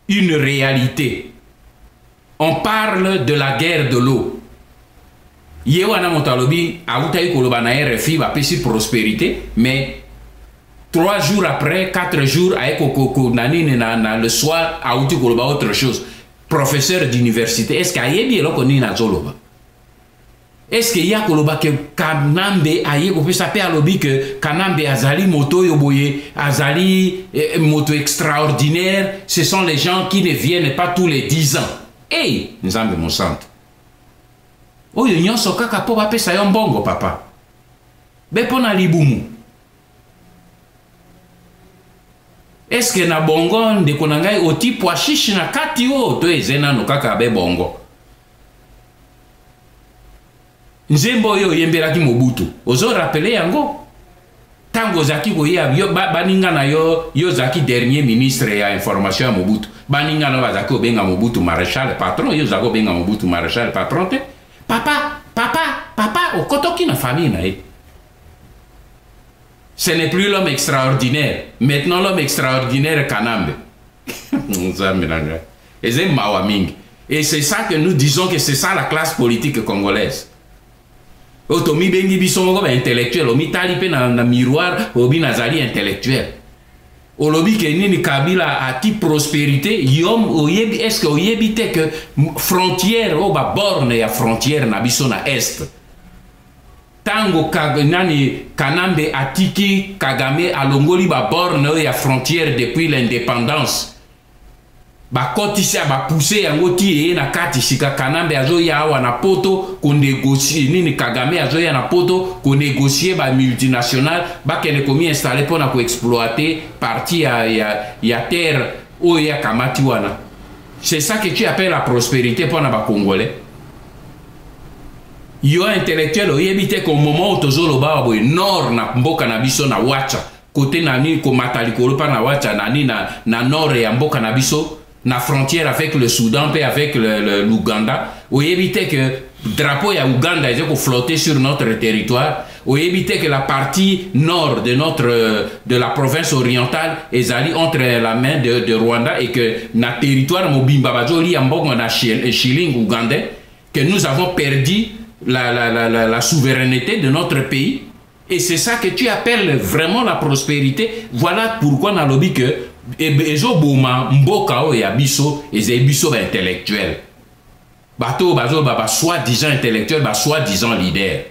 une réalité. On parle de la guerre de l'eau." Ye wana moto alobi, awutaki koloba na RFI bapesi prospérité, mais 3 jours après, 4 jours, aye na nini na Le Soir, awuti koloba autre chose. Professeur d'université, est ce que ayebi eloko nini azoloba? Est ce que ye akoloba ke Kanambe aye kopesa mpe, alobi ke Kanambe azali moto oyo boye, azali moto extraordinaire, ce sont les gens qui ne viennent pas tous les 10 ans? Ey, Nzambe mosantu, oyo nyonso kaka mpo bapesa yo mbongo, papa, be mpo na libumu. Eske na bongo, ndeko na ngai, oti pois chiche na kati oyo to eze nano kaka be bongo? Nzembo oyo oyembelaki Mobutu, ozorappeler yango ntango ozalaki koya yo, baninga na yo, yo ozalaki dernier ministre ya information ya Mobutu, baninga na yo bazalaki kobenga Mobutu maréchal patron, yo ozalaki kobenga Mobutu maréchal patron te. Papa, papa, papa. okotoki na famille na ye. Ce n'est plus l'homme extraordinaire, maintenant l'homme extraordinaire Kanambe. Nzambe na ngai, eza mawa mingi. Et c'est ça que nous disons, que c'est ça la classe politique congolaise. Oyo tomibengi biso moko baintellectuel. Omitali mpe na miroir, obi nazali intellectuel. Olobi ke nini? Kabila ati prospérité. Yo oyebi, est ce que oyebi te ke frontière oyo, baborne ya frontière na biso na est, ntango nani, Kanambe atiki Kagame, alongoli baborne oyo ya frontière depuis l'indépendance, bakotisi, bapousse yango ti eye na kati. Sika Kanambe azoya awa na Poto konégocier nini? Kagame azoya na Poto konégocier bamultinational bakende komiinstaller mpona koexploiter partie ya terre oyo yakamati wana. C'est ça que tu appelles la prospérité mpona Bacongolais? Yo intellectuel, oyebi te ko moment oyo tozoloba awa boye, nord na mboka na biso, na Watsa, kote na nini, komata likolo mpa na Watsa, na nini, na nord ya mboka na biso, na frontière avec le Soudan mpe avec l'Ouganda, oyebi te que drapeau ya Uganda eza koflotter sur notre territoire? Oyebi te que la partie nord de la province orientale ezali entre la main de Rwanda et que na territoire mobimba bazolia mbongo na shilling ougandais, que nous avons perdu la souveraineté de notre pays? Et c'est ça que tu appelles vraiment la prospérité? Voilà pourquoi nalobi que ezoboma mboka oyo ya biso ezali biso baintellectuel, bato oyo bazoloba ba soi-disant intellectuel, ba soi-disant leader.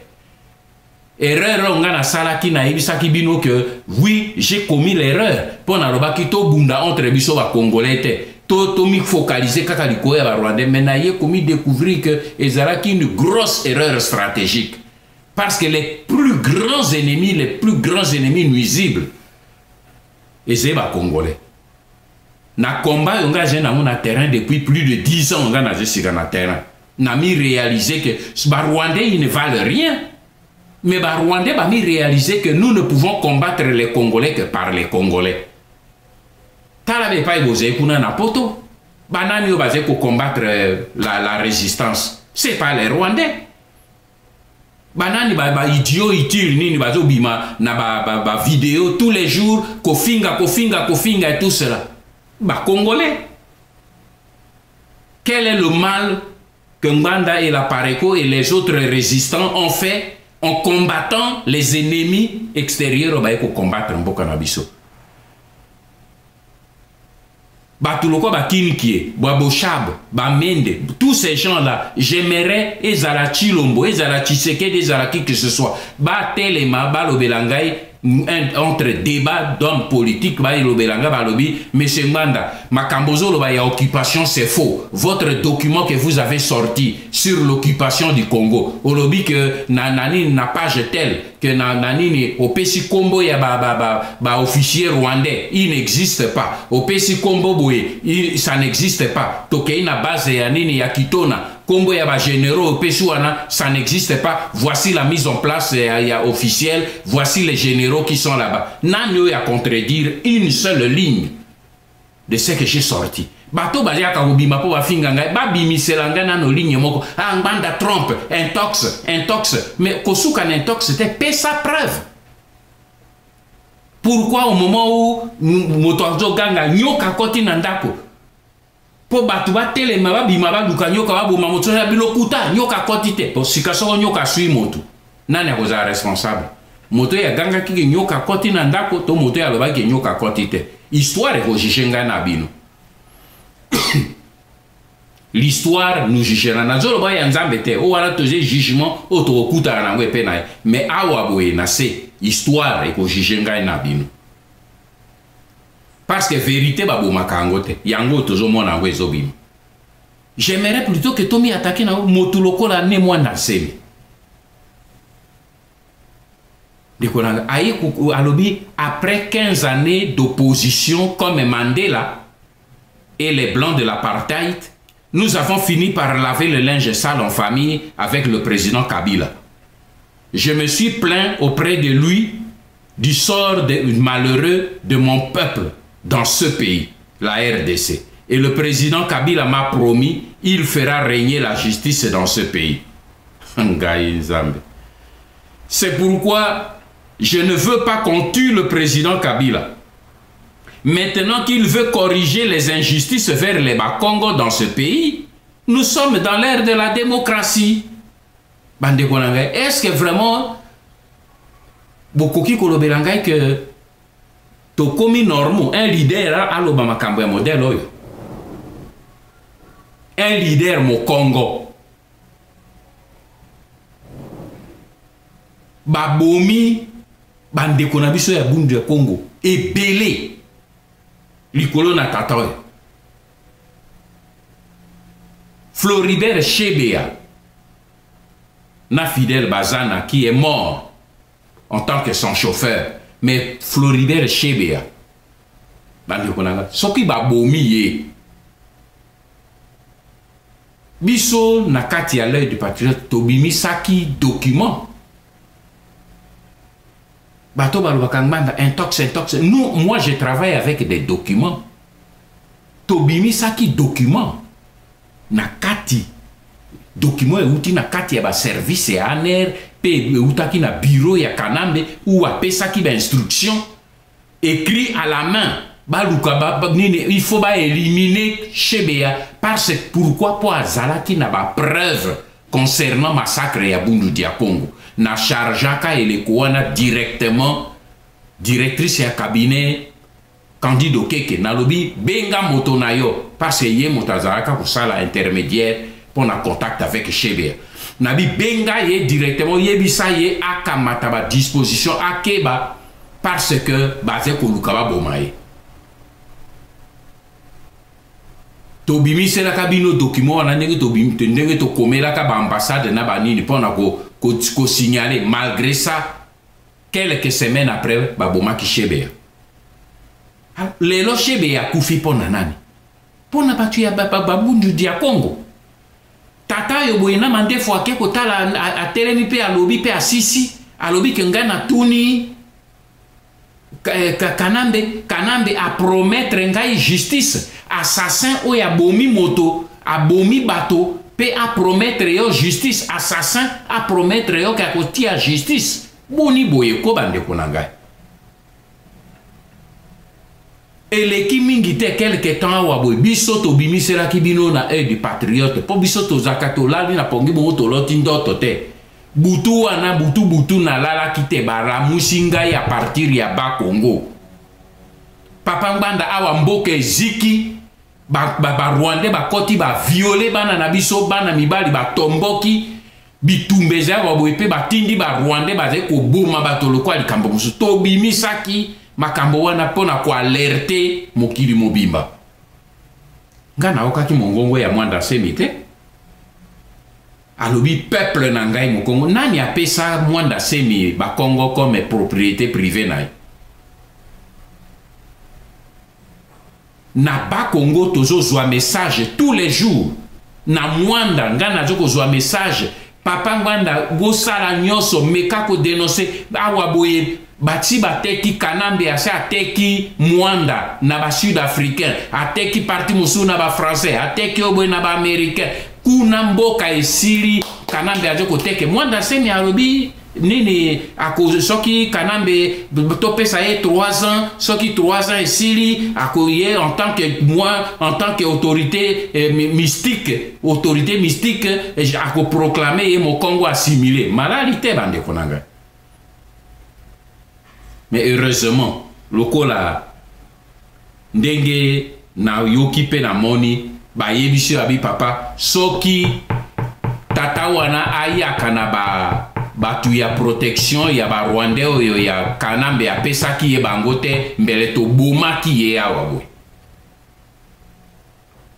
Erreur oyo nga nasalaki, nayebisaki bino que oui, j'ai commis l'erreur mpo nalobaki tobunda entre biso Bacongolais te, to tomifocaliser kaka likolo ya Barwandais. Mais naye komi découvrir que ezalaki une grosse erreur stratégique, parce que les plus grands ennemis, les plus grands ennemis nuisibles, ezali Bacongolais. Na combat oyo nga azali nango na terrain depuis plus de 10 ans, nga naza sika na terrain, nami réaliser que Barwandais, ils ne valent rien. Mais Barwandais bami réaliser que nous ne pouvons combattre les Congolais que par les Congolais. Tala bepai bozali kuna na Poto, banani oyo bazali kocombattre la résistance? C'est pas les Rwandais. Banani baidiots ba utile nini bazobima na bavidéo ba tous les jours, kofinga, kofinga, kofinga et tout cela? Bacongolais. Quel est le mal que Ngbanda et la Pareco et les autres résistants ont fait en combattant les ennemis extérieurs oyo combattre mboka na biso? Bato lokola Bakinkie, Baboshab, Bamende, tous ces gens là, j'aimerais, ezala Chilombo, ezala Tshisekedi, ezala qui que ce soit, batelema, balobela ngai entre débat d'hommes politiques, balobela ngai, balobi: «Monsieur Ngbanda, makambo ozoloba ya occupation, c'est faux. Votre document que vous avez sorti sur l'occupation du Congo, olobi que na nani, na page telle, que na nini, opesi kombo ya ba officier rwandais, il n'existe pas. Opesi kombo boye, ça n'existe pas. Tokei na base ya nini, ya Kitona, kombo ya bagénéraux opesi wana, ça n'existe pas. Voici la mise en place ya officielle, voici les généraux qui sont là-bas.» Nani oyo ya contredire une seule ligne de ce que j'ai sorti? Bato bazalaka kobima mpo bafinga ngai, babimisela ngai nano ligne moko. Ah, Ngbanda trompe, intox, intox. Mais kosuka na intox te, pesa preuve. Pourquoi au moment où moto azoganga nyoka akoti na ndako, mpo bato batelema, babima, baluka nyoka, baboma moto ya bilokuta, nyoka akoti te? Po sika soko nyoka aswi moto, nani akozala responsable? Moto oyo agangaki ke nyoka akoti na ndako, to moto oyo alobaki ke nyoka akoti te? Histoire ekojuger ngai na bino, l'histoire nous jugera. Nazoloba ya Nzambe te, oyo wana toze jugement oyo tokokutana nango epe na ye. Mais awa boye na se, histoire ekojuger ngai na bino, parce que vérité babomaka yango te. Yango tozomona yango ezobima. J'aimerais plutôt que tomi attaquer na motu lokola Ne Mwanda Nsemi. Ndeko na aye alobi: «Après 15 années d'opposition comme Mandela et les Blancs de l'apartheid, nous avons fini par laver le linge sale en famille avec le président Kabila. Je me suis plaint auprès de lui du sort malheureux de mon peuple dans ce pays, la RDC. Et le président Kabila m'a promis, il fera régner la justice dans ce pays.» Ngai Nzambe. C'est pourquoi je ne veux pas qu'on tue le président Kabila. Maintenant qu'il veut corriger les injustices vers les Bakongo dans ce pays, nous sommes dans l'ère de la démocratie. Bandeko na ngai, est-ce que vraiment bokoki kolobela ngai que tokomi normal, un leader aloba makambo ya modèle oyo? Un leader mokongo babomi bandeko na biso ya Bundu ya Congo ebele likolo na tata oyo Floribert Chebeya na Fidèle Bazana qui est mort en tant que son chauffeur. Mais Floribert Chebeya, bandeko na nga, soki babomi ye, biso na kati ya L'Œil du Patriote tobimisaki document. Bato balobaka Ngbanda intox, intox. Nous, moi je travaille avec des documents. Tobimisaki document na kati, document euti na kati ya ba service ya ANR pe eutaki na bureau ya Kanambe où apesaki ba instruction écrit à la main. Baluka ba, ba, nini, il faut ba éliminer Chebeya parce que pourquoi po azalaki na ba preuve concernant massacre ya Bundu dia Congo. Na chargeaka eleko wana directement directrice ya cabinet Candide Okeke, nalobi benga moto na yo parce que ye moto azalaka kosala intermédiaire pour na contact avec Chebeya. Nabi benga ye directement, yebisa ye akamata ba disposition akeba parce que baze koluka ba boma ye. Tobimiselaka bino document wana ndenge tobimi, ndenge tokomelaka ba ambassade na ba nini pona ko, ko, ko signaler. Malgré ça, quelques semaines après, babomaki Chebeya. Lelo Chebeya akufi pona nani? Pona batu ya ba Bundu dia Congo. Tata yo boye na mandefu ake kotala, atelemi pe alobi pe asisi, alobi ke ngai natuni Kanambe, Kanambe a promettre ngai justice. Assassin oyo abomi moto, abomi bato, pe a promettre yo justice. Assassin a promettre yo ke akotia justice. Boni boye ko bandeko na ngai. Eleki mingi te quelque temps awa boye biso tobimiselaki bino na œil du patriote po biso tozaka tolali na pongi bongo toloti ndoto te. Butu wana butu butu nalalaki te, baramusi ngai à partir ya Bas-Congo. Papa Ngbanda awa mboka eziki, ba Rwandais bakoti ba violer bana na biso, bana mibali batomboki, bitumba eza ya boye pe batindi ba Rwandais bazali koboma bato lokola likambo mosusu. Tobimisaki makambo wana mpona koalerte mokili mobimba. Nga naokaki mongongo ya Mwanda Nsemi te. Alobi peuple na ngai mokongo. Nani apesa Mwanda Nsemi bakongo comme propriété privée na ye? Na Bas-Congo tozozwa message tous les jours. Na Mwanda nga nazo kozwa message. Papa Ngbanda bosala nyonso meka ko dénoncer awa boye bati bateki Kanambe ase ateki Mwanda na ba Sud-Africain, ateki parti mosusu na ba Français, ateki oboye na ba Américain. Kuna mboka esili Kanambe azo koteke Mwanda Nsemi alobi nini ako soki Kanambe topesa ye 3 ans, soki 3 ans esili akoye en tant que moi, en tant que autorité mystique, autorité mystique, ako proclamer ye mokongo assimilé. Malali te bandeko na ngai. Mais heureusement lokola ndenge na yoki pe na moni bayebisi yo abi papa soki tata wana ayaka na ba batu ya protection ya ba Rwandais oyo ya Kanambe apesaki ye bango te mbele tobomaki ye awa boye.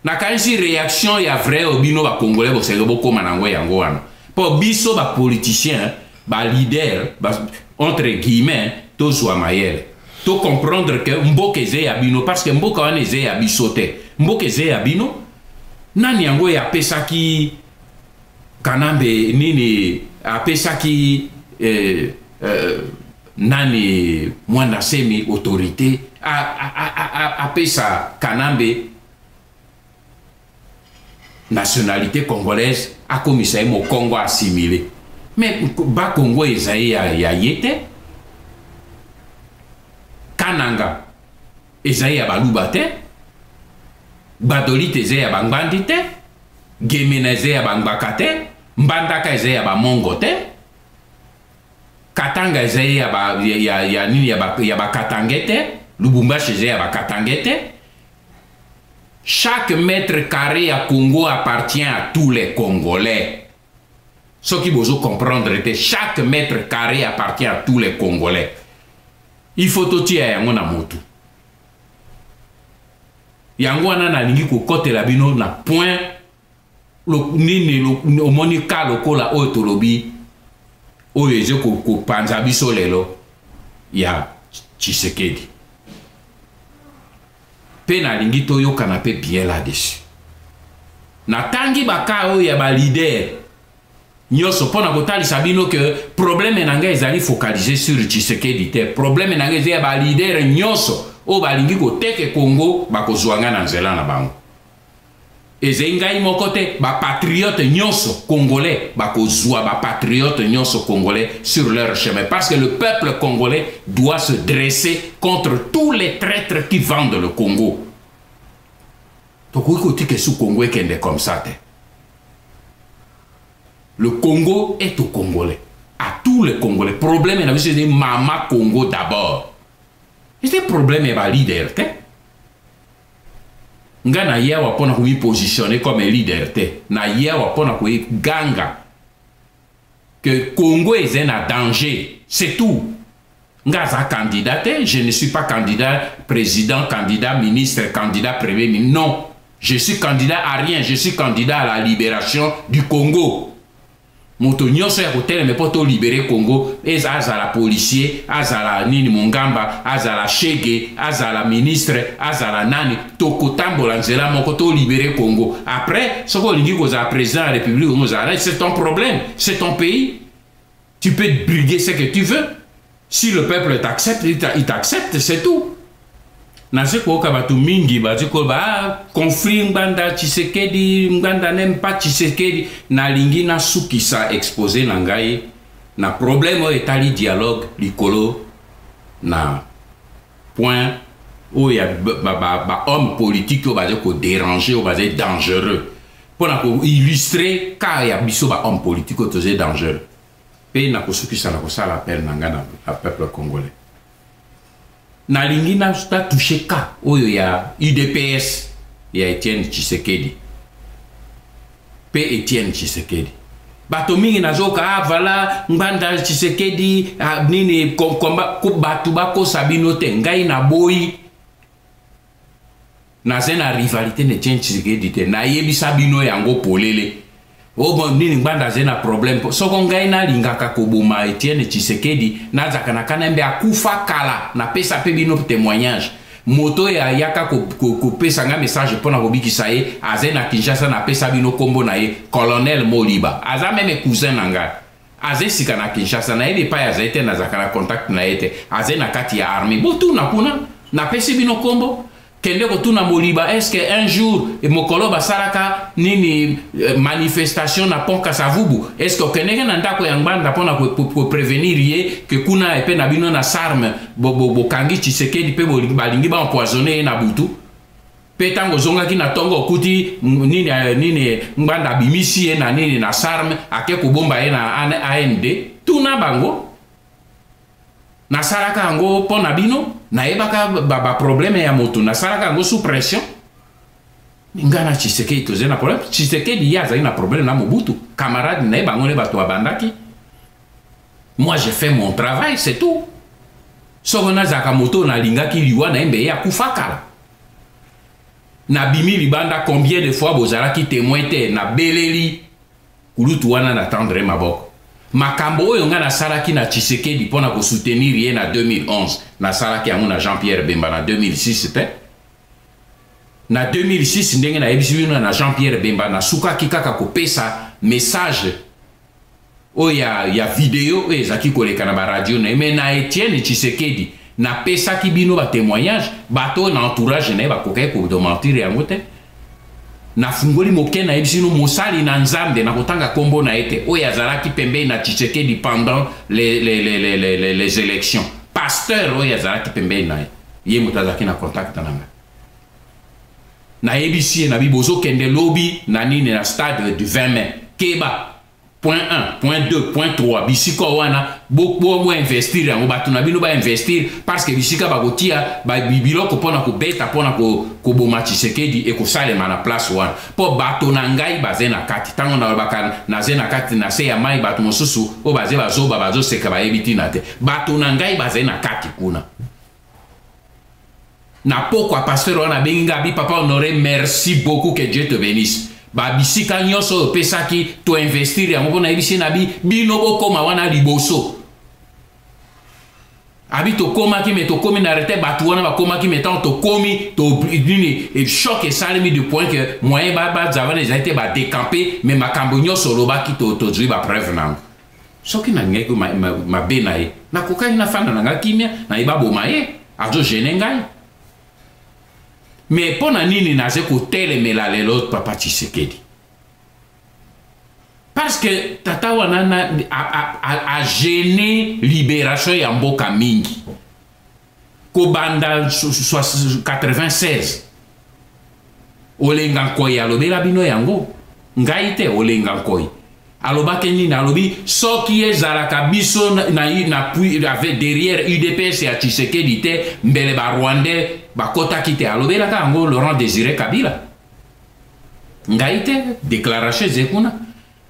Nakanisi réaction ya vrai oyo bino ba Congolais bosenge bokoma nango yango wana. Po biso ba politiciens, ba leaders, ba, entre guillemets, tozwa mayele. To comprendre que mboka eze ya bino parce que mboka wana eze ya biso te. Mboka eze ya bino. Nani yango ya apesaki Kanambe nini apesaki nani Mwanda Nsemi autorité apesa Kanambe nationalité congolaise akomisa ye mokongo assimilé. Mais Bakongo ezali ya ye te, Kananga ezali ya Baluba te, Gbadolite ezali ya Bangbandi te, Gemena ezali ya Bangbaka te, Mbandaka ezali ya Bamongo te, Katanga ezali ya ba, ya, ya, ya nini ya ba, ya Bakatange te, Lubumbashi ezali ya Bakatange te. Chaque mètre carré ya Congo appartient à tous les Congolais. Soki bozo comprendre te, chaque mètre carré appartient à tous les Congolais. Il faut totia yango na motu. Yango wana nalingi kokotela bino na point nini omoni ka lokola oyo tolobi oyo eze kopanza biso lelo ya Tshisekedi. Mpe nalingi toyokana mpe bien là-dessus. Natangi baka oyo ya ba leader nyonso mpo na kotalisa bino ke problème na ngai ezali focalisé sur Tshisekedi te. Problème na ngai ezali ya ba leader nyonso oyo balingi koteke Congo, bakozwa ngai na nzela na bango. Ezali ngai moko te, bapatriote nyonso congolais bakozwa bapatriote nyonso congolais sur leur chemin, parce que le peuple congolais doit se dresser contre tous les traîtres qui vendent le Congo. Tokoki kotika esu Congo ekende comme ça te. Le Congo est au Congolais, à tous les Congolais. Problème na biso ezali mama Congo d'abord. Eza problème ya baleader te. Nga na ye awa mpona komipositionne comme leader te, na ye awa mpona koyeganga que Congo eza na danger, c'est tout. Nga aza candidat te, je ne suis pas candidat président, candidat ministre, candidat premier ministre. Non, je suis candidat à rien, je suis candidat à la libération du Congo. Moto nyonso ya kotelema mpo tolibere Congo, eza azala policier, azala nini mongamba, azala shege, azala ministre, azala nani, tokotambola nzela moko tolibere Congo. Après, soki olingi kozala président ya République, ozala, c'est ton problème, c'est ton pays. Tu peux briguer ce que tu veux. Si le peuple t'accepte, il t'accepte, c'est tout. Naze koyoka bato mingi bazi koloba, ah, conflit Ngbanda Tshisekedi, Ngbanda n'aime pas Tshisekedi. Nalingi nasukisa exposé na ngai na problème oyo etali dialogue likolo na point oyo ya ba homme politique oyo baza kodéranger, oyo baza dangereux, mpona koillustre cas ya biso ba homme politique oyo toza dangereux. Mpe nakosukisa na kosala appel na ngai na peuple congolais. Nalingi natouche cas oyo ya UDPS ya Etienne Tshisekedi. Mpe Etienne Tshisekedi, bato mingi nazoka, ah, vala Ngbanda Tshisekedi, ah, nini komba, bato bakosa bino te. Ngai naboyi, naza na rivalité na Etienne Tshisekedi te, nayebisa bino yango polele. O bon, nini Ngbanda aza na problème. Soko ngai nalingaka koboma Etienne Tshisekedi, nazalaka na kana mbe akufa kala. Napesa mpe bino témoignage, moto oyo ayaka kopesa nga message mpona kobikisa ye aza na Kinshasa. Napesa bino nkombo na ye, colonel Moliba, aza même cousin na ngai, aza esika na Kinshasa. Nayebi epai azali te, nazalaka na contact na ye te, aza na kati ya armée. Botuna kuna, napesi bino nkombo. Kende kotuna Moliba, est ce que un jour mokolo basalaka nini manifestation na pont Kasavubu, est ce que okendeke na ndako ya Ngbanda mpona koprévenir ye ke kuna epe na bino na Sarme bokangi Tshisekedi mpe balingi baempoisonne ye na butu? Mpe ntango ozongaki na ntongo, okuti nini, nini Ngbanda abimisi ye na nini na Sarme, ake kobomba ye na AND. Tuna bango. Nasalaka yango mpo na bino, nayebaka baproblème ba ya moto, nasalaka yango sous pression. Nga na Tshisekedi tozali na problème? Tshisekedi ye azali na problème na Mobutu, camarade na ye, bango nde bato babandaki. Moi, je fais mon travail, c'est tout. Soko nazalaka moto oyo nalingaki liwa na ye, mbe ye akufa kala. Nabimi libanda combien de fois, bozalaki témoin te? Nabeleli kulutu wana na tendre maboko. Makambo oyo ngai nasalaki na Tshisekedi mpo na kosoutenir ye na 2011, nasalaki yango na Jean-Pierre Bemba na 2006 te. Na 2006, ndenge nayebisi bino, na Jean-Pierre Bemba nasukaki kaka kopesa message oyo ya video oyo ezalaki koleka na baradio na ye. Mais na Etienne Tshisekedi, napesaki bino batémoignage, bato oyo na entourage na ye bakokaki kodémentir yango te. Nafungoli moke, nayebisi bino, mosali na Nzambe, nakotanga nkombo na ye te, oyo azalaki pembeni na Tshisekedi pendant les élections, pasteur oyo azalaki pembeni na ye, ye moto azalaki na contact na ngai. Nayebisi ye, nabi bozokende lobi na nini, na stade du 20 mai, keba, point 1, point 2, point 3, bisika wana boinvestir yango, bato na bino bainvestir, parce que bisika bakotia biloko mpona kobeta, mpona koboma Tshisekedi, ekosalema na place wana, mpo bato na ngai baze na kati. Ntango nalobaka naze na kati, na se ya mai, bato mosusu oyo baze bazoba, bazoseka, bayebi ntina te. Bato na ngai baze na kati kuna. Na pokwa, pasteur wana abengi ngai, abi: "Papa Honoré, merci beaucoup, que Dieu te bénisse. Babisika nyonso oyo opesaki, toinvestir yango." Mpo nayebisi na bi bino bokóma wana liboso. Abi tokomaki, me tokomi na retard. Bato wana bakomaki, me ntango tokomi to nini, choc esalemi du point que moyen baza wana ezali te, badécamper. Me makambo nyonso olobaki, tozwi bapreuve nango. Soki nalingaki mabe na ye, nakokaki nafanda na ngai kimia, naye baboma ye, azogêner ngai. Me mpo na nini naze kotelemela lelo papa Tshisekedi? Parce que tata wana na agêner libération ya mboka mingi kobanda 96. Olenga Nkoi alobela bino yango, ngai te. Olenga Nkoi alobaki nini? Alobi soki ezalaka biso na avec derrière UDPS ya Tshisekedi te, mbele Barwandais bakɔtaki te. Alobelaka yango Laurent Désiré Kabila, ngai te. Déclaration eze kuna,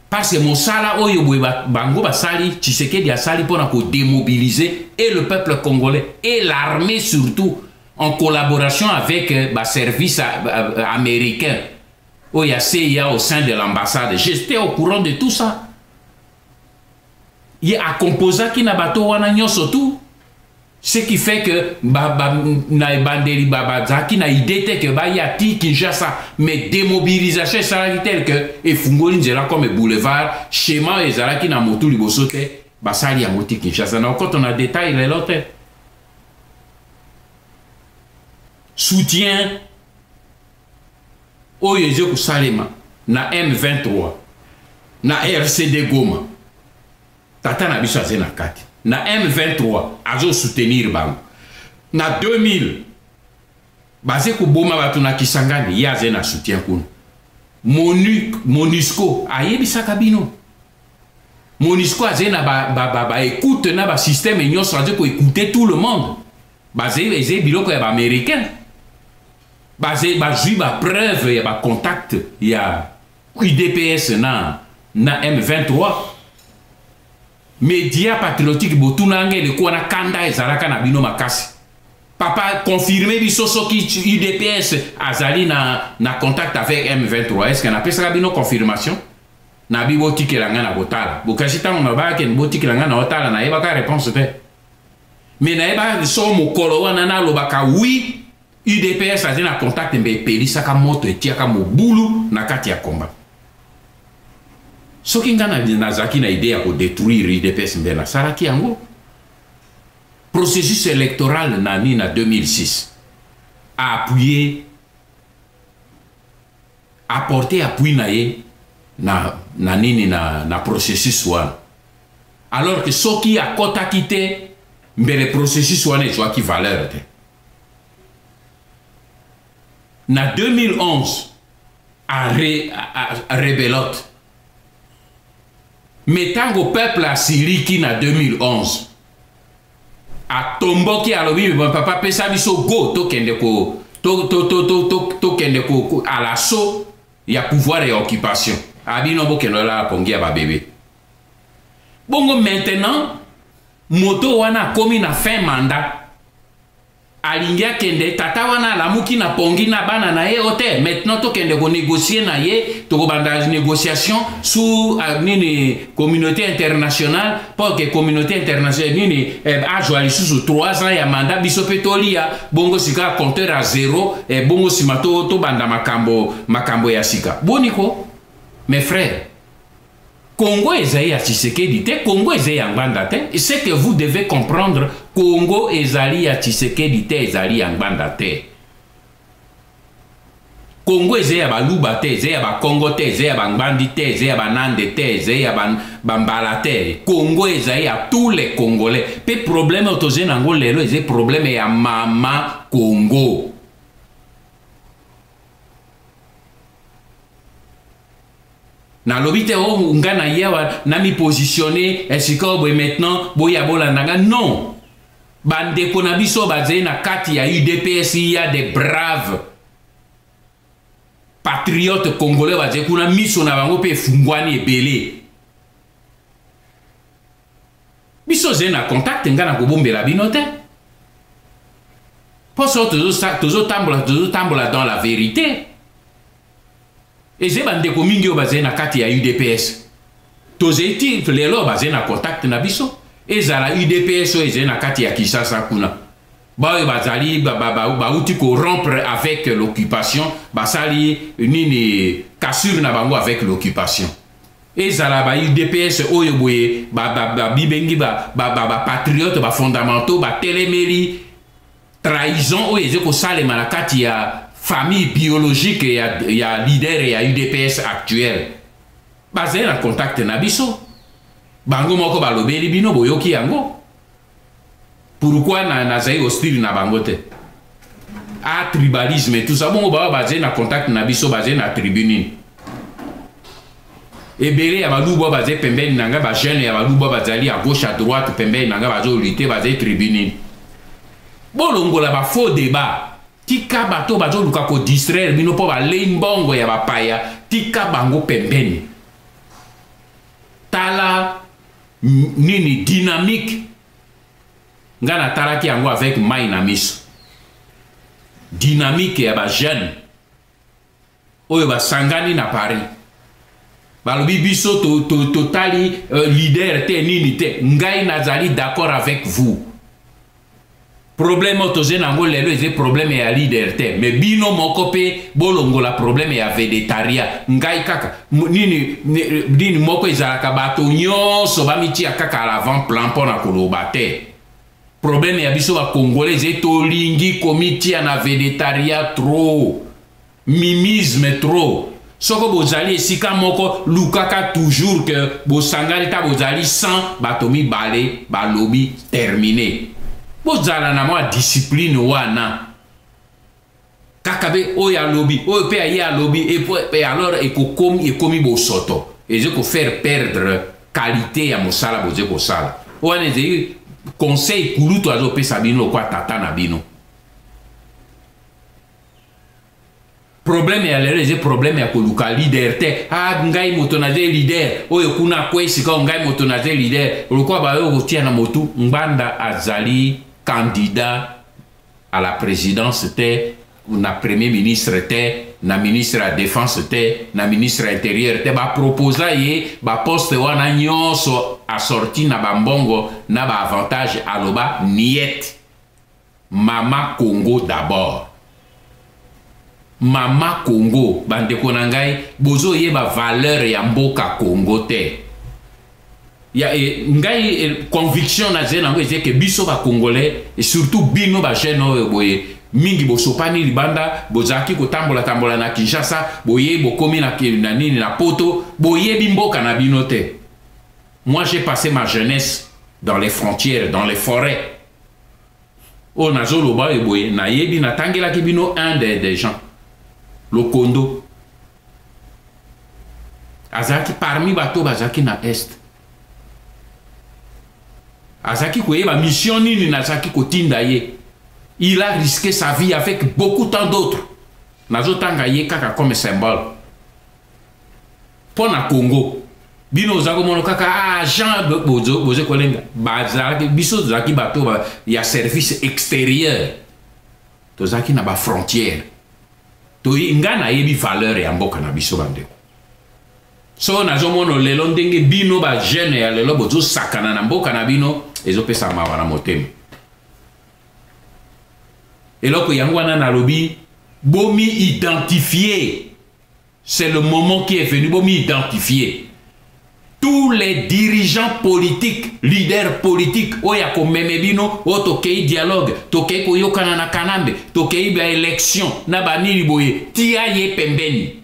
parce que mosala oyo boye bango basali, Tshisekedi asali mpona kodémobiliser et le peuple congolais et l'armée surtout, en collaboration avec baservice américain oyo ya CIA au sein de l'ambassade. J'étais au courant de tout ça. Ye akomposaki na bato wana nyonso, tout ce qui fait que na ebandeli bazalaki na idée te ke baya ti Kinshasa. Mais démobilisation esalaki tel que efungoli nzela comme boulevard, schéma oyo ezalaki na motu liboso te, basali yango ti Kinshasa. Na okota na détail lelo te. Soutien oyo eza kosalema na M23, na RCD Goma, tata na biso aza na kati na M23, azosoutenir bango. Na 2000 baze koboma bato na Kisangani, ye aza na soutien kuna. MONUSCO ayebisaka bino, MONUSCO aza na baécoute ba, ba, ba na basystème nyonso, aza koécouter tout le monde. Baze eza biloko ya Baaméricain, bazwi bapreuve ya bacontact ya UDPS na M23. Média patriotique, botuna ngai eleko wana, kanda ezalaka na bino makasi: "Papa, confirme biso soki UDPS azali na contact avec M23." Est ce que napesaka bino confirmation? Nabi botikela ngai na kotala. Bokasi ntango nalobaka botikela ngai na kotala, nayebaka réponse te, me nayebaka soko mokolo wana nalobaka oui, UDPS azali na contact, mbe epelisaka moto, etiaka mobulu na kati ya komba. Soki ngai nazalaki na idée ya kodétruire UDPS, mbe nasalaki yango. Processus électoral na nini, na 2006, a appuyé, apporté appui na ye na nini, na processus wana, alors que soki akɔtaki te, mbele processus wana ezwaki valeur te. Na 2011 a rebelote. Me ntango peuple asiliki na 2011, atomboki, alobi: "Papa, pesa biso go, tokende ko tokende ko à l'assaut ya pouvoir ya occupation." Abino bokende olala pongi ya babebe. Bongo maintenant moto wana akomi na fin mandat, alingi akende. Tata wana alamuki na pongi na bana na ye o te. Maintenant tokende konégocier na ye, tokobanda négociation sous nini, communauté internationale, mpo ke communauté internationale nini, azwa lisusu 3 ans ya mandat, biso mpe tolia. Bongo sika compteur à zéro, bongo nsima tobanda makambo ya sika. Boni ko, mes frères, Congo ezali ya Tshisekedi te, Congo ezali ya Ngbanda te. Ce que vous devez comprendre, Congo ezali ya Tshisekedi te, ezali ya Ngbanda te. Congo eza ya baluba te, eza ya bakongo te, eza ya bangbandi te, eza ya banande te, eza ya bambala te. Congo ezali ya tous les Congolais. Mpe problème oyo tozali na yango lelo eza problème ya mama Congo. Nalobi te o oh, nga na ye awa namipositionne esika oyo boye, maintenant boya bolanda nga. Non, bandeko na biso bazali na kati ya UDPS, il y a des braves patriotes congolais bazali kuna, miso na bango mpe efungwani ebele. Biso ozali na contact, nga na kobombela bino te, mpo so tozotambola, tozotambola dans la vérité. Ezali bandeko mingi oyo bazali na kati ya UDPS, tozali ti lelo bazali na contact na biso. Ezala UDPS oyo ezali na kati ya Kinshasa kuna, baoyo bazali bauti korompre avec l'occupation, basali nini, cassure na bango avec l'occupation. Ezala ba UDPS oyo boye babibengi bapatriote bafondamentaux, batelemeli trahison oyo eza kosalema na kati ya famille biologique ya leader ya UDPS actuel, bazali na contact na biso. Bango moko balobeli bino, boyoki yango. Pourquoi nazali hostile na bango te? A tribalisme et tout ça, bongo baoyo bazali na contact na biso bazali na tribu nini? Ebele ya baluba bazali pembeni na ngai, bajeune ya baluba bazali à gauche, à droite pembeni na ngai, bazolutter, bazali tribu nini? Bolongola bafaux débat. Tika bato bazoluka kodistraire bino mpo balei mbongo ya bapaya, tika bango pembeni. Tala nini dynamique nga natalaki yango avec mai na miso, dynamique ya bajeune oyo basangani na Paris, balobi biso totali to, to leader te, nini te. Ngai nazali d'accord avec vous. Problème oyo tozali na yango lelo eza problème ya leader te, mais bino moko mpe bolongola problème ya vedettariat. Ngai kaka nini nini moko ezalaka, bato nyonso bamitia kaka à l'avant plan mpo na koloba te. Problème ya biso bacongolais eza tolingi komitia na vedettariat trop, mimisme trop. Soko bozali esika moko, lukaka toujours ke bosangani ta bozali 100, bato mibale balobi, terminé. Bozala na mwa discipline wana kaka be oyo alobi, oyo mpe aye alobi, epe alors ekokomi, ekomi bosoto, eza kofaire perdre qualité ya mosala boze kosala wana. Ezali conseil kulutu azopesa bino lokwa tata na bino. Problème ya lelo eza problème ya koluka leader te. Ah, ngai moto naza leader, oyo kuna akwei, sika ngai moto naza leader. Lokola bayo kotia na motu, Ngbanda azali candidat à la présidence te, na premier ministre te, na ministre ya défense te, na ministre ya intérieur te. Baproposa ye baposte wana nyonso asorti na bambongo na baavantage, aloba niet. Mama Congo d'abord, mama Congo. Bandeko na ngai, bozoyeba valeur ya mboka Congo te. Ya ngai conviction nazali nango eza ke biso bacongolais, et surtout bino bajeune oyo boye mingi bosopani libanda, bozalaki kotambola-tambola na Kinshasa, boye bokomi na nini, na Poto, boyebi mboka na bino te. Moi, j'ai passé ma jeunesse dans les frontières, dans les forêts. Oyo nazoloba oyo boye, nayebi, natangelaki bino un des gens, Lokondo, azalaki parmi bato bazalaki na Est, azalaki koyeba mission nini nazalaki kotinda ye. Il a risqué sa vie avec beaucoup tant d'autres. Nazotanga ye kaka comme symbole mpo na Congo. Bino oza komona kaka agent, bozo kolenga. Bazalaki, biso tozalaki bato ya service extérieur, tozalaki na bafrontière. Nga nayebi valeur ya mboka na biso. Bandeko, so nazomona lelo ndenge bino bajeune ya lelo bozosakana na mboka na bino, ezopesa mawa na motema. Eloko yango wana nalobi, bomi identifier. C'est le moment qui est venu, bomi identifier. Tous les dirigeants politiques, leaders politiques, oyo akomeme bino, oyo tokei dialogue, tokei koyokana na Kanambe, tokei ba élection na banini boye, tia ye pembeni.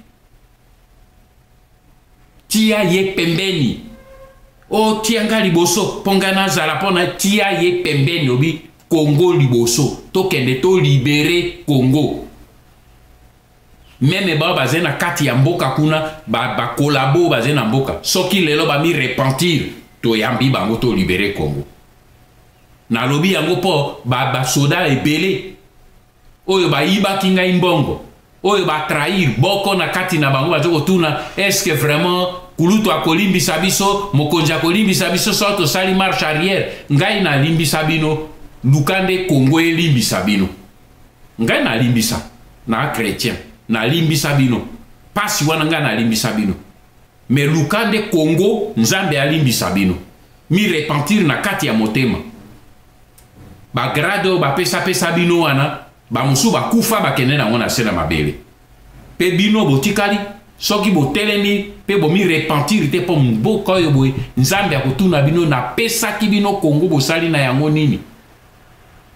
Tia ye pembeni. O tia nga liboso mpo nga nazala mpo na tia ye pembeni obi Congo liboso, tokende to libérer Congo. Meme bao bazali na kati ya mboka kuna, bakolabo ba bazali na mboka, soki lelo bami repentir, toyambi bango to libérer Congo. Nalobi yango mpo basoda ba ebele oyo bayibaki ngai mbongo, oyo batrahir boko na kati na bango, baza kotuna est-ce que vraiment kulutu akolimbisa biso, mokonzi akolimbisa biso so tosali marche arrière. Ngai nalimbisa bino, luka nde Congo elimbisa bino. Ngai nalimbisa na chrétien, nalimbisa bino pasi wana, ngai nalimbisa bino, me luka nde Congo Nzambe alimbisa bino. Mi repentir na kati ya motema. Bagrade oyo bapesapesa bino wana, bamosusu bakufa bakende nango na se na mabele, mpe bino botikali. Soki botelemi mpe bomi repentir te mpo mboka oyo boye, Nzambe akotuna bino: napesaki bino Kongo, bosali na yango nini?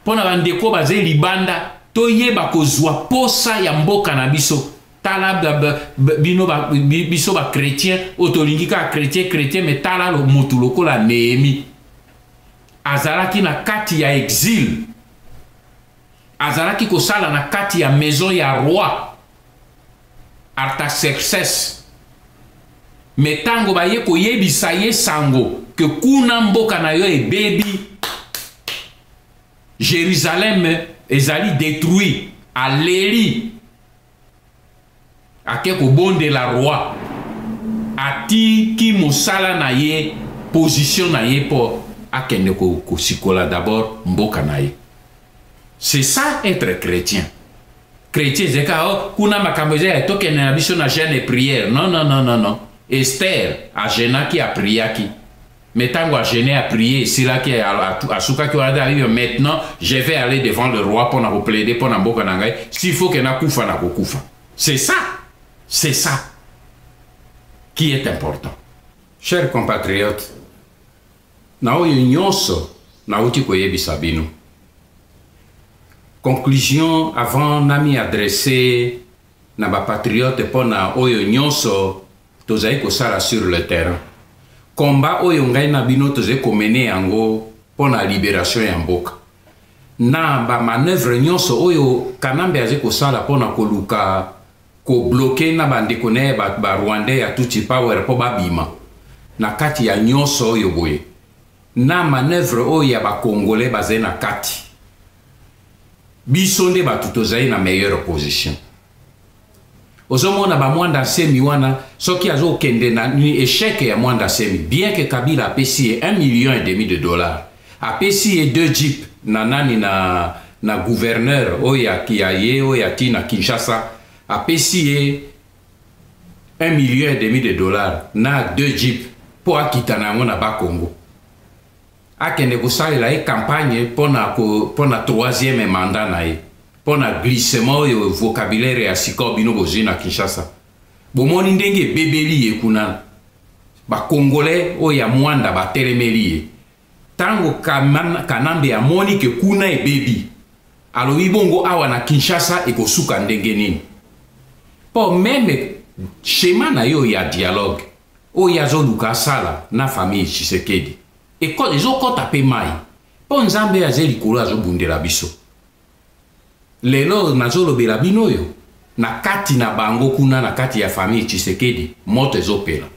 Mpo na bandeko bazali libanda, toyeba kozwa posa ya mboka na biso. Tala bino biso bachrétien oyo tolingi kaka chrétien chrétien, me tala motu lokola Nehemi, azalaki na kati ya exil, azalaki kosala na kati ya maison ya roi Artaxerxes, me ntango baye koyebisa ye sango ke kuna mboka na yo ebebi, Jérusalem ezali détruit, aleli, ake kobondela roi, atiki mosala na ye, position na ye, mpo akende kosikola d'abord mboka na ye. C'est ça être chrétien. Chrétien ezalaka o kuna makambo eza ya tokende na biso na jeûne et prière. Non, non, non, non, non. Esther ajeûnaki, apriaki, mais ntango ajeûné, aprié, esilaki, asukaki wana te. Alobi: maintenant je vais aller devant le roi mpo na koplaider mpo na mboka na ngai. S'il faut ke nakufa, nakokufa. C'est ça, c'est ça qui est important. Chers compatriotes, na oyo nyonso nauti koyebisa bino, conclusion avant nami adresse na bapatriote mpo na oyo nyonso tozali kosala sur le terrain, combat oyo ngai na bino tozali komener yango mpo na libération ya mboka, na bamanœuvre nyonso oyo Kanambe azali kosala mpo na koluka kobloquer na bandeko na ye barwandais ya Tutsi Power mpo babima na kati ya nyonso oyo boye, na manœuvre oyo ya bakongolais bazali na kati, biso nde bato tozali na meilleure position. Ozomona bamwanda Nsemi wana, soki azokende na échec ya Mwanda Nsemi, bien que Kabila apesi ye 1 million et demi de dollars, apesi ye deux jeep na nani na gouverneur oyo ya ye oyo ati na Kinshasa, apesi ye 1 million et demi de dollars na deux jeep mpo akita na yango na Bakongo, akende kosalela ye campagne mpo na troisième mandat na ye, mpo na glissement oyo, vocabulaire ya sika oyo bino bozwi na Kinshasa. Bomoni ndenge ebebeli ye kuna, bakongolais oyo ya Mwanda batelemeli ye. Ntango Kanambe amoni ke kuna ebebi, alobi bongo awa na Kinshasa ekosuka ndenge nini? Mpo même schéma na yo ya dialogue oyo azoluka asala na famille Tshisekedi ezokɔta mpe mai, mpo Nzambe aza likolo, azobundela biso. Lelo nazolobela bino oyo, na kati na bango kuna, na kati ya famille Tshisekedi, moto ezopela,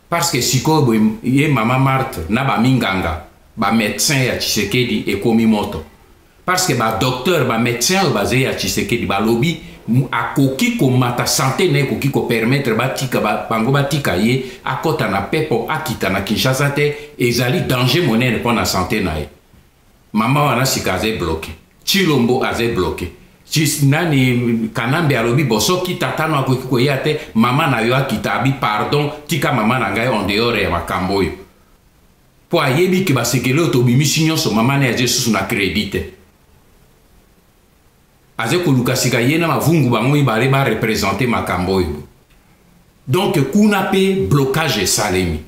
parce que sikoyo boye ye mama Marthe na baminganga, bamédecin ya Tshisekedi, ekomi moto, parce que badocteur, bamédecin oyo bazali ya Tshisekedi balobi akoki komata, santé na ye ekoki kopermettre batika bango, batika ye akɔta na pepo, akita na Kinshasa te, ezali danger monene mpo na santé na ye. Mama wana sika aza bloqué, Tshilombo aza bloqué. Nani, Kanambe alobi: bo soki tata no akoki koya te, mama na yo akita. Abi: pardon, tika mama na ngai en dehors ya makambo oyo, mpo ayebi ke basekele oyo tobimisi nyonso, mama na ye aza lisusu na crédit te. Aza koluka sika ye na mavungu, bango mibale bareprésenter makambo oyo. Donc kuna mpe blocage esalemi.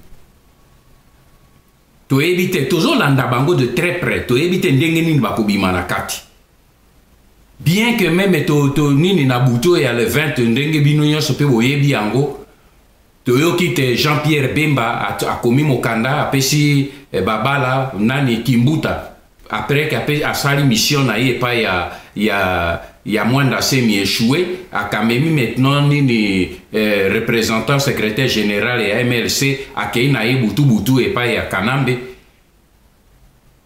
Toyebi te, tozolanda bango de très près, toyebi te ndenge nini bakobima na kati. Bien que même to, to nini na butu ya le 20, ndenge bino nyonso mpe boyebi yango, toyoki te Jean-Pierre Bemba akomi mokanda, apesi babala nani Kimbuta, après que asali mission na ye epai ya Mwanda Semi, échoué, akamemi maintenant nini représentant secrétaire général ya MLC, akei na ye butu butu epai ya Kanambe.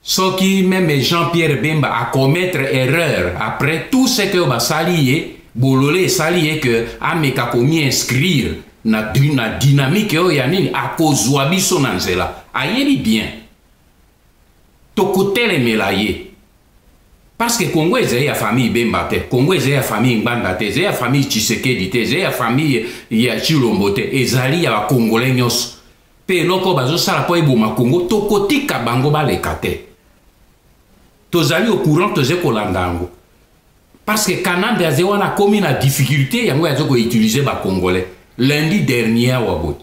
Soki même Jean-Pierre Bemba acommettre erreur après tout ce que basali ye, bolole esali ye ke ameka komi inscrire na dynamique oyo ya nini, akozwa biso na nzela. Ayebi bien tokotelemela ye, parce que Congo ezali ya famille Bemba te, Congo ezali ya famille Ngbanda te, ezali ya famille Tshisekedi te, ezali ya famille ya Tshilombo te, ezali ya bakongolais nyonso. Mpe eloko bazosala mpo eboma Congo, tokotika bango baleka te. Tozali au courant, tozali kolanda yango, parce que Kanambe aze wana, akomi na difficulté, yango aza koutiliser bacongolais. Lundi dernier awa boye,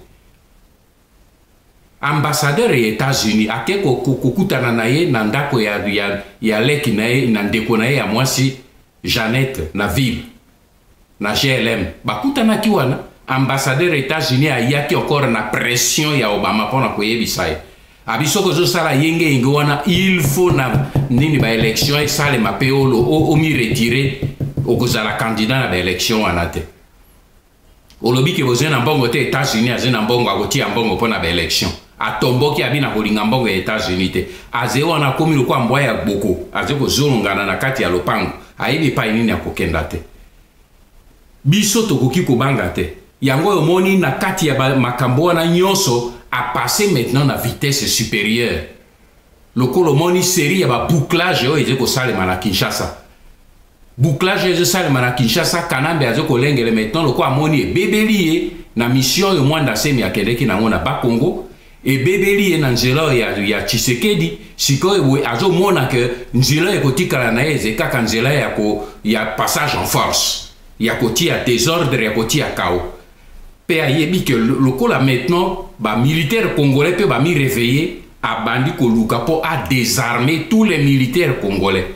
ambassadeur ya États-Unis ake kokutana na ye na ndako ya leki na ye, na ndeko na ye ya mwasi Jeannette, na ville na GLM. Bakutanaki wana. Ambassadeur États-Unis ayaki encore na pression ya Obama mpona koyebisa ye abi soki ozosala yenge yenge wana, il faut na nini, baélection esalema mpe omi retirer, okozala candidat na baélection wana te. Olobi ke bozwi na mbongo te, États-Unis azwi na mbongo, akotia mbongo mpo na baélection. Atomboki, abi na kolinga mbongo ya États-Unis te. Aze wana, akomi lokwa mbwa ya boko, aze kozolongana na kati ya lopango, ayebi epai nini akokenda te. Biso tokoki kobanga te. Yango oyo omoni na kati ya makambo wana nyonso, apasse maintenant na vitesse supérieure. Lokola omoni série ya babouclage oyo eze kosalema na Kinshasa, bouclage ezosalema na Kinshasa, Kanambe aza kolengele maintenant. Lokola amoni ebebeli ye na mission oyo Mwanda Semi akendeki nango na Bakongo, ebebeli ye na nzela oyo ya Tshisekedi. Sikoyo boye azomona ke nzela ekotikala na ye eze kaka nzela ya passage en force, ya kotia désordre, ya kotia chaos. Mpe ayebi ke lokola maintenant bamilitaire congolais mpe bami réveiller, abandi koluka mpo adésarmer tous les militaires congolais.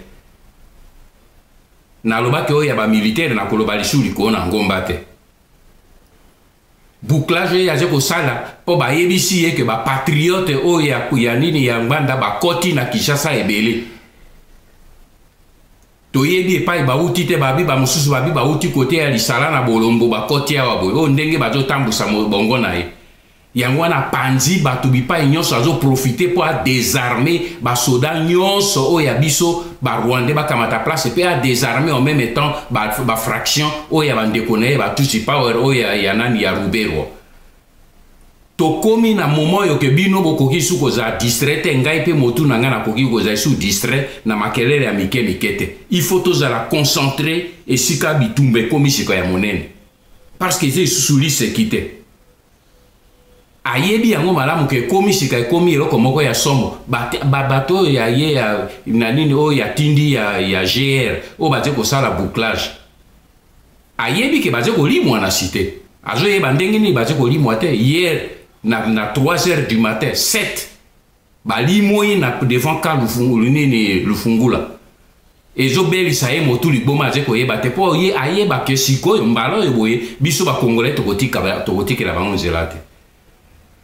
Nalobaki oyo ya bamilitaire, nakoloba lisusu likolo na ngomba te. Bouclage oyo aza kosala mpo bayebisi ye ke bapatriote oyo ya nini, ya Ngbanda, bakoti na Kinshasa ebele. Toyebi epai bauti te. Babi bamosusu babi bauti kote ya Lisala na Bolombo, bakoti awa boye. Oyo ndenge bazotambusa bongo na ye, yango wana apanzi bato bipai nyonso, azoprofiter mpo adésarmer basoda nyonso oyo ya biso. Barwandais bakamata place mpe adésarmer en même temps bafraction ba oyo ya bandeko na ye Batutsi Power, oyo ya nani, ya Ruberwa. Tokomi na moment oyo ke bino bokoki su kozala distrait te. Ngai mpe motu na ngai nakoki kozala su distrait na makelele ya mike mike te. Il faut tozala concentré esika bitumba ekomi sika ya monene, parce que eza lisusu liseki te. Ayebi yango malamu ke ekomi sika, ekomi eloko moko ya somo. Bato oyo ya ye ya na nini, oyo ya tindi ya GR, oyo baze kosala bouclage, ayebi ke baze kolimwa na cité. Azoyeba ndenge nini baze kolimwa te. Hier na 3 heures du matin, 7 balimoi na devant ka nini, Lufungula. Ezobelisa ye motu liboma, aze koyeba te mpo ye ayeba ke sikoyo mbala oyo boye biso bakongolais tokotikela bango nzela te.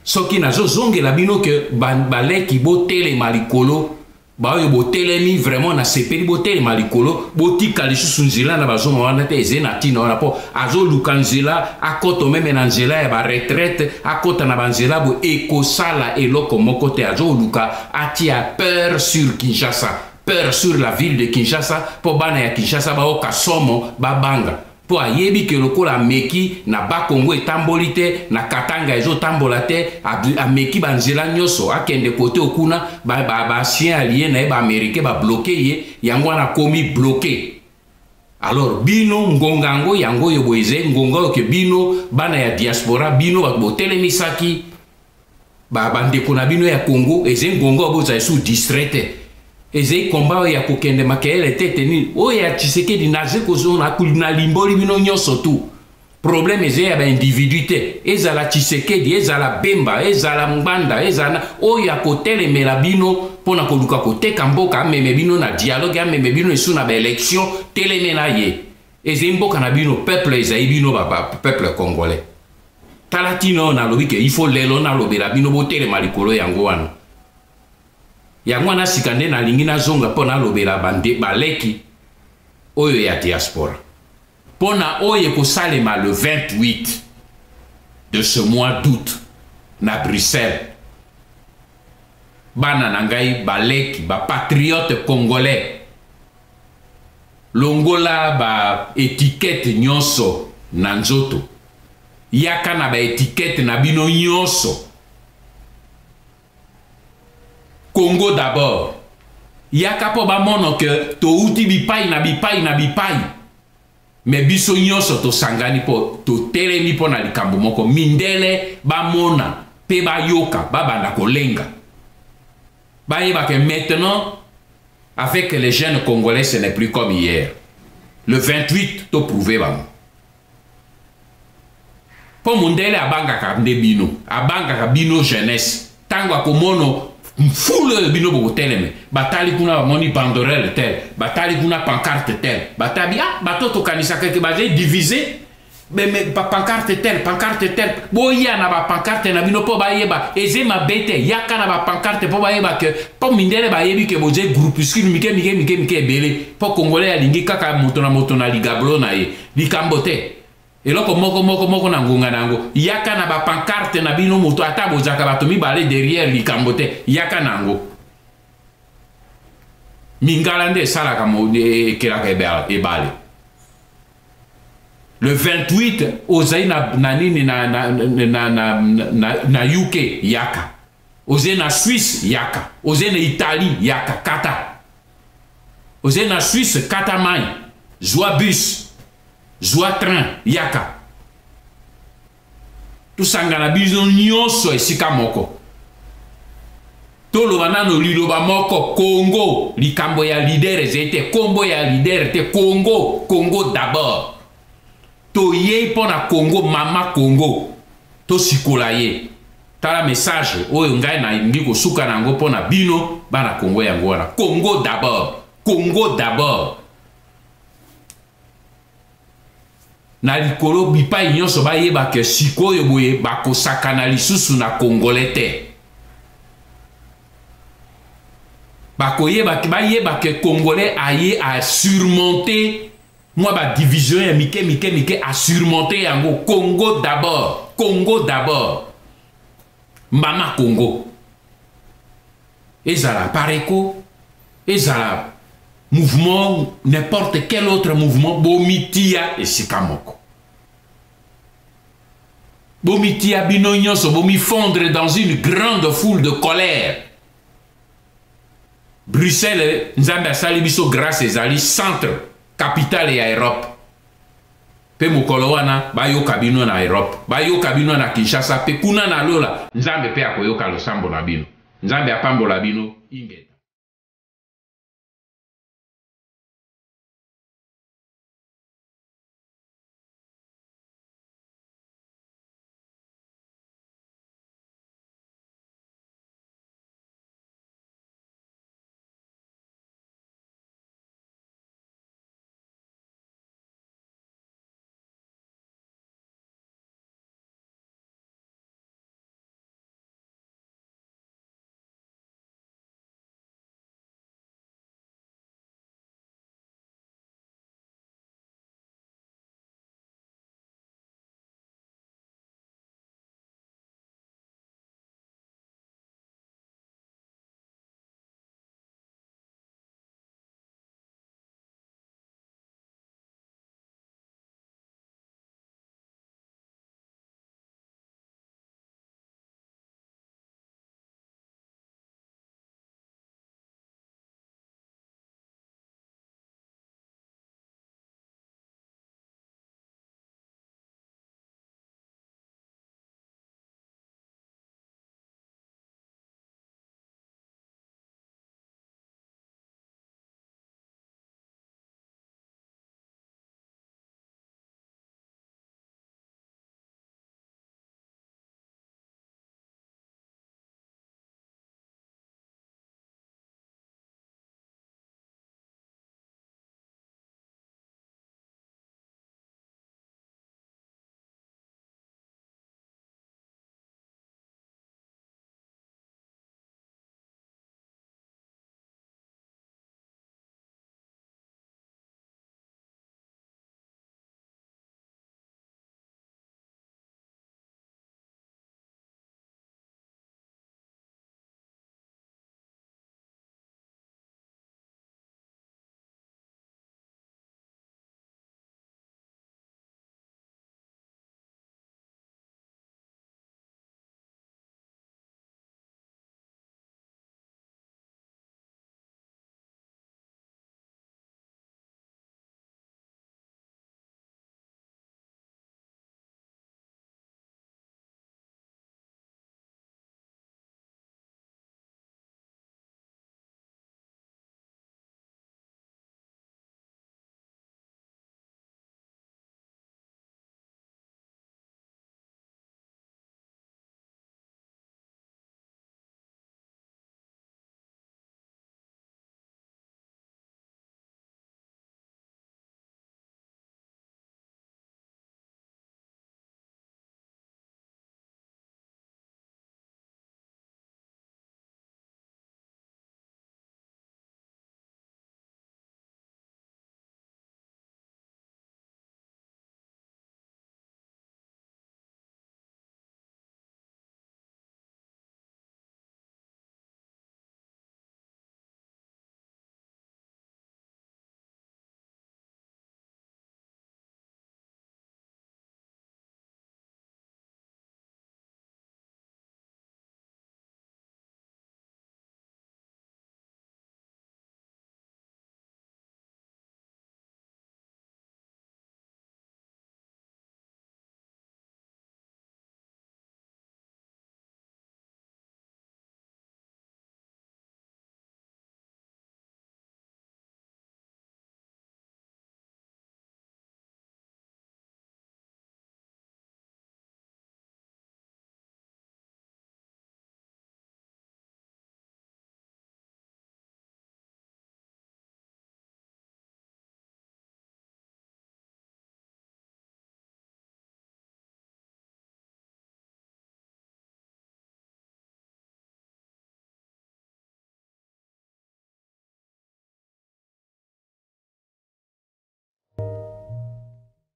Soki nazozongela bino ke baleki, botelema likolo. Baoyo botelemi vraiment, nasepeli. Botelema likolo, botika lisusu nzela na bazoma wana te. Eze na ntina wana mpo azoluka nzela akɔta même na nzela ya baretraite, akɔta na banzela boye, ekosala eloko moko te. Azoluka atia peur sur Kinshasa, peur sur la ville de Kinshasa, mpo bana ya Kinshasa baoka somo, babanga, mpo ayebi ke lokola ameki na Bakongo etamboli te, na Katanga ezotambola te, ameki banzela nyonso, akende kote okuna, baancien ba allié na ye baaméricain babloquer ye. Yango wana akomi bloqué. Alors bino, ngonga yango, yango oyo boye, ezali ngonga oyo ke bino bana ya diaspora, bino bato botelemisaki bandeko na bino ya Congo, ezali ngonga oyo bozala su distrait te. Ezali komba oyo ya kokende makelele te te nini oyo ya Tshisekedi. Naze kozona, nalimboli bino nyonso tu. Problème eza ya baindividu te, ezala Tshisekedi, ezala Bemba, ezala Ngbanda, ezala oyo akotelemela bino mpo na koluka koteka mboka, ameme bino na dialogue, ameme bino esu na baélection, telemela ye. Ezali mboka na bino, peuple ezali bino ba, ba peuple congolais. Tala ntina oyo nalobi ke il faut lelo nalobela bino, botelema likolo yango wana. Yango wana sika nde nalingi nazonga mpo nalobela bande baleki oyo ya diaspora mpo na oyo ekosalema le 28 de ce mois d'août na Bruxelles. Bana na ngai baleki bapatriote congolais, longola ba étiquette nyonso na nzoto, yaka na ba étiquette na bino nyonso. Congo d'abord. Yaka mpo bamono ke touti bipai na bipai na bipai, me biso nyonso tosangani mpo totelemi mpo na likambo moko. Mindele bamona mpe bayoka, babanda kolenga, bayeba ke maintenant avec les jeunes congolais ce n'est plus comme hier. Le 28 toprouve bango, mpo mondele abangaka nde bino, abangaka bino jeunesse. Ntango akomono mfulu oyo bino bokoteleme, batali kuna bamoni banderole tel, batali kuna pancarte tel, batabi ah, bato tokanisaka ke bazali divise, bapancarte tel, pancarte tel. Boya na bapancarte na bino mpo bayeba eze mabe te. Yaka na bapancarte mpo bayeba ke, mpo mindele bayebi ke boze groupuscule mike mike mike mike ebele, mpo congolais alingi kaka moto na moto na ligablo na ye. Likambo te, eloko moko moko moko na ngonga na yango. Yaka na bapancarte na bino, moto ata bozalaka bato mibale derrière, likambo te, yaka na yango. Mingala nde esalaka ekelaka ebale. Le 28 ozali na, na nini na, na, na, na, na, na UK, yaka. Ozali na Suisse, yaka. Ozali na Italie, yaka kata. Ozali na Suisse, kata mai, zwa bus, zwa train, yaka. Tosangana biso nyonso esika moko, toloba nano liloba moko: Congo. Likambo ya leader ezali te, nkombo ya leader te. Congo, Congo d'abord. Toyei mpo na Congo, mama Congo, tosikola ye. Tala message oyo ngai nalingi kosuka na yango mpo na bino bana Congo, yango wana: Congo d'abord, Congo d'abord. Na likolo bipai nyonso bayeba ke sikoyo boye bakosakana lisusu na congolais te. Bakoyeba, bayeba ke congolais aye asurmonte mwa badivision ya mike mike mike, asurmonte yango. Congo d'abord, Congo d'abord, mama Congo. Ezala Apareco, ezala mouvement, n'importe quel autre mouvement, bomitia esika moko, bomitia bino nyonso, bomifondre dans une grande foule de colère. Bruxelles, Nzambe asali biso grâce, ezali centre capitale ya Europe. Mpe mokolo wana bayoka bino na Europe, bayoka bino na Kinshasa, mpe kuna na lola Nzambe mpe akoyoka losambo na bino. Nzambe apambola bino. Ingeta.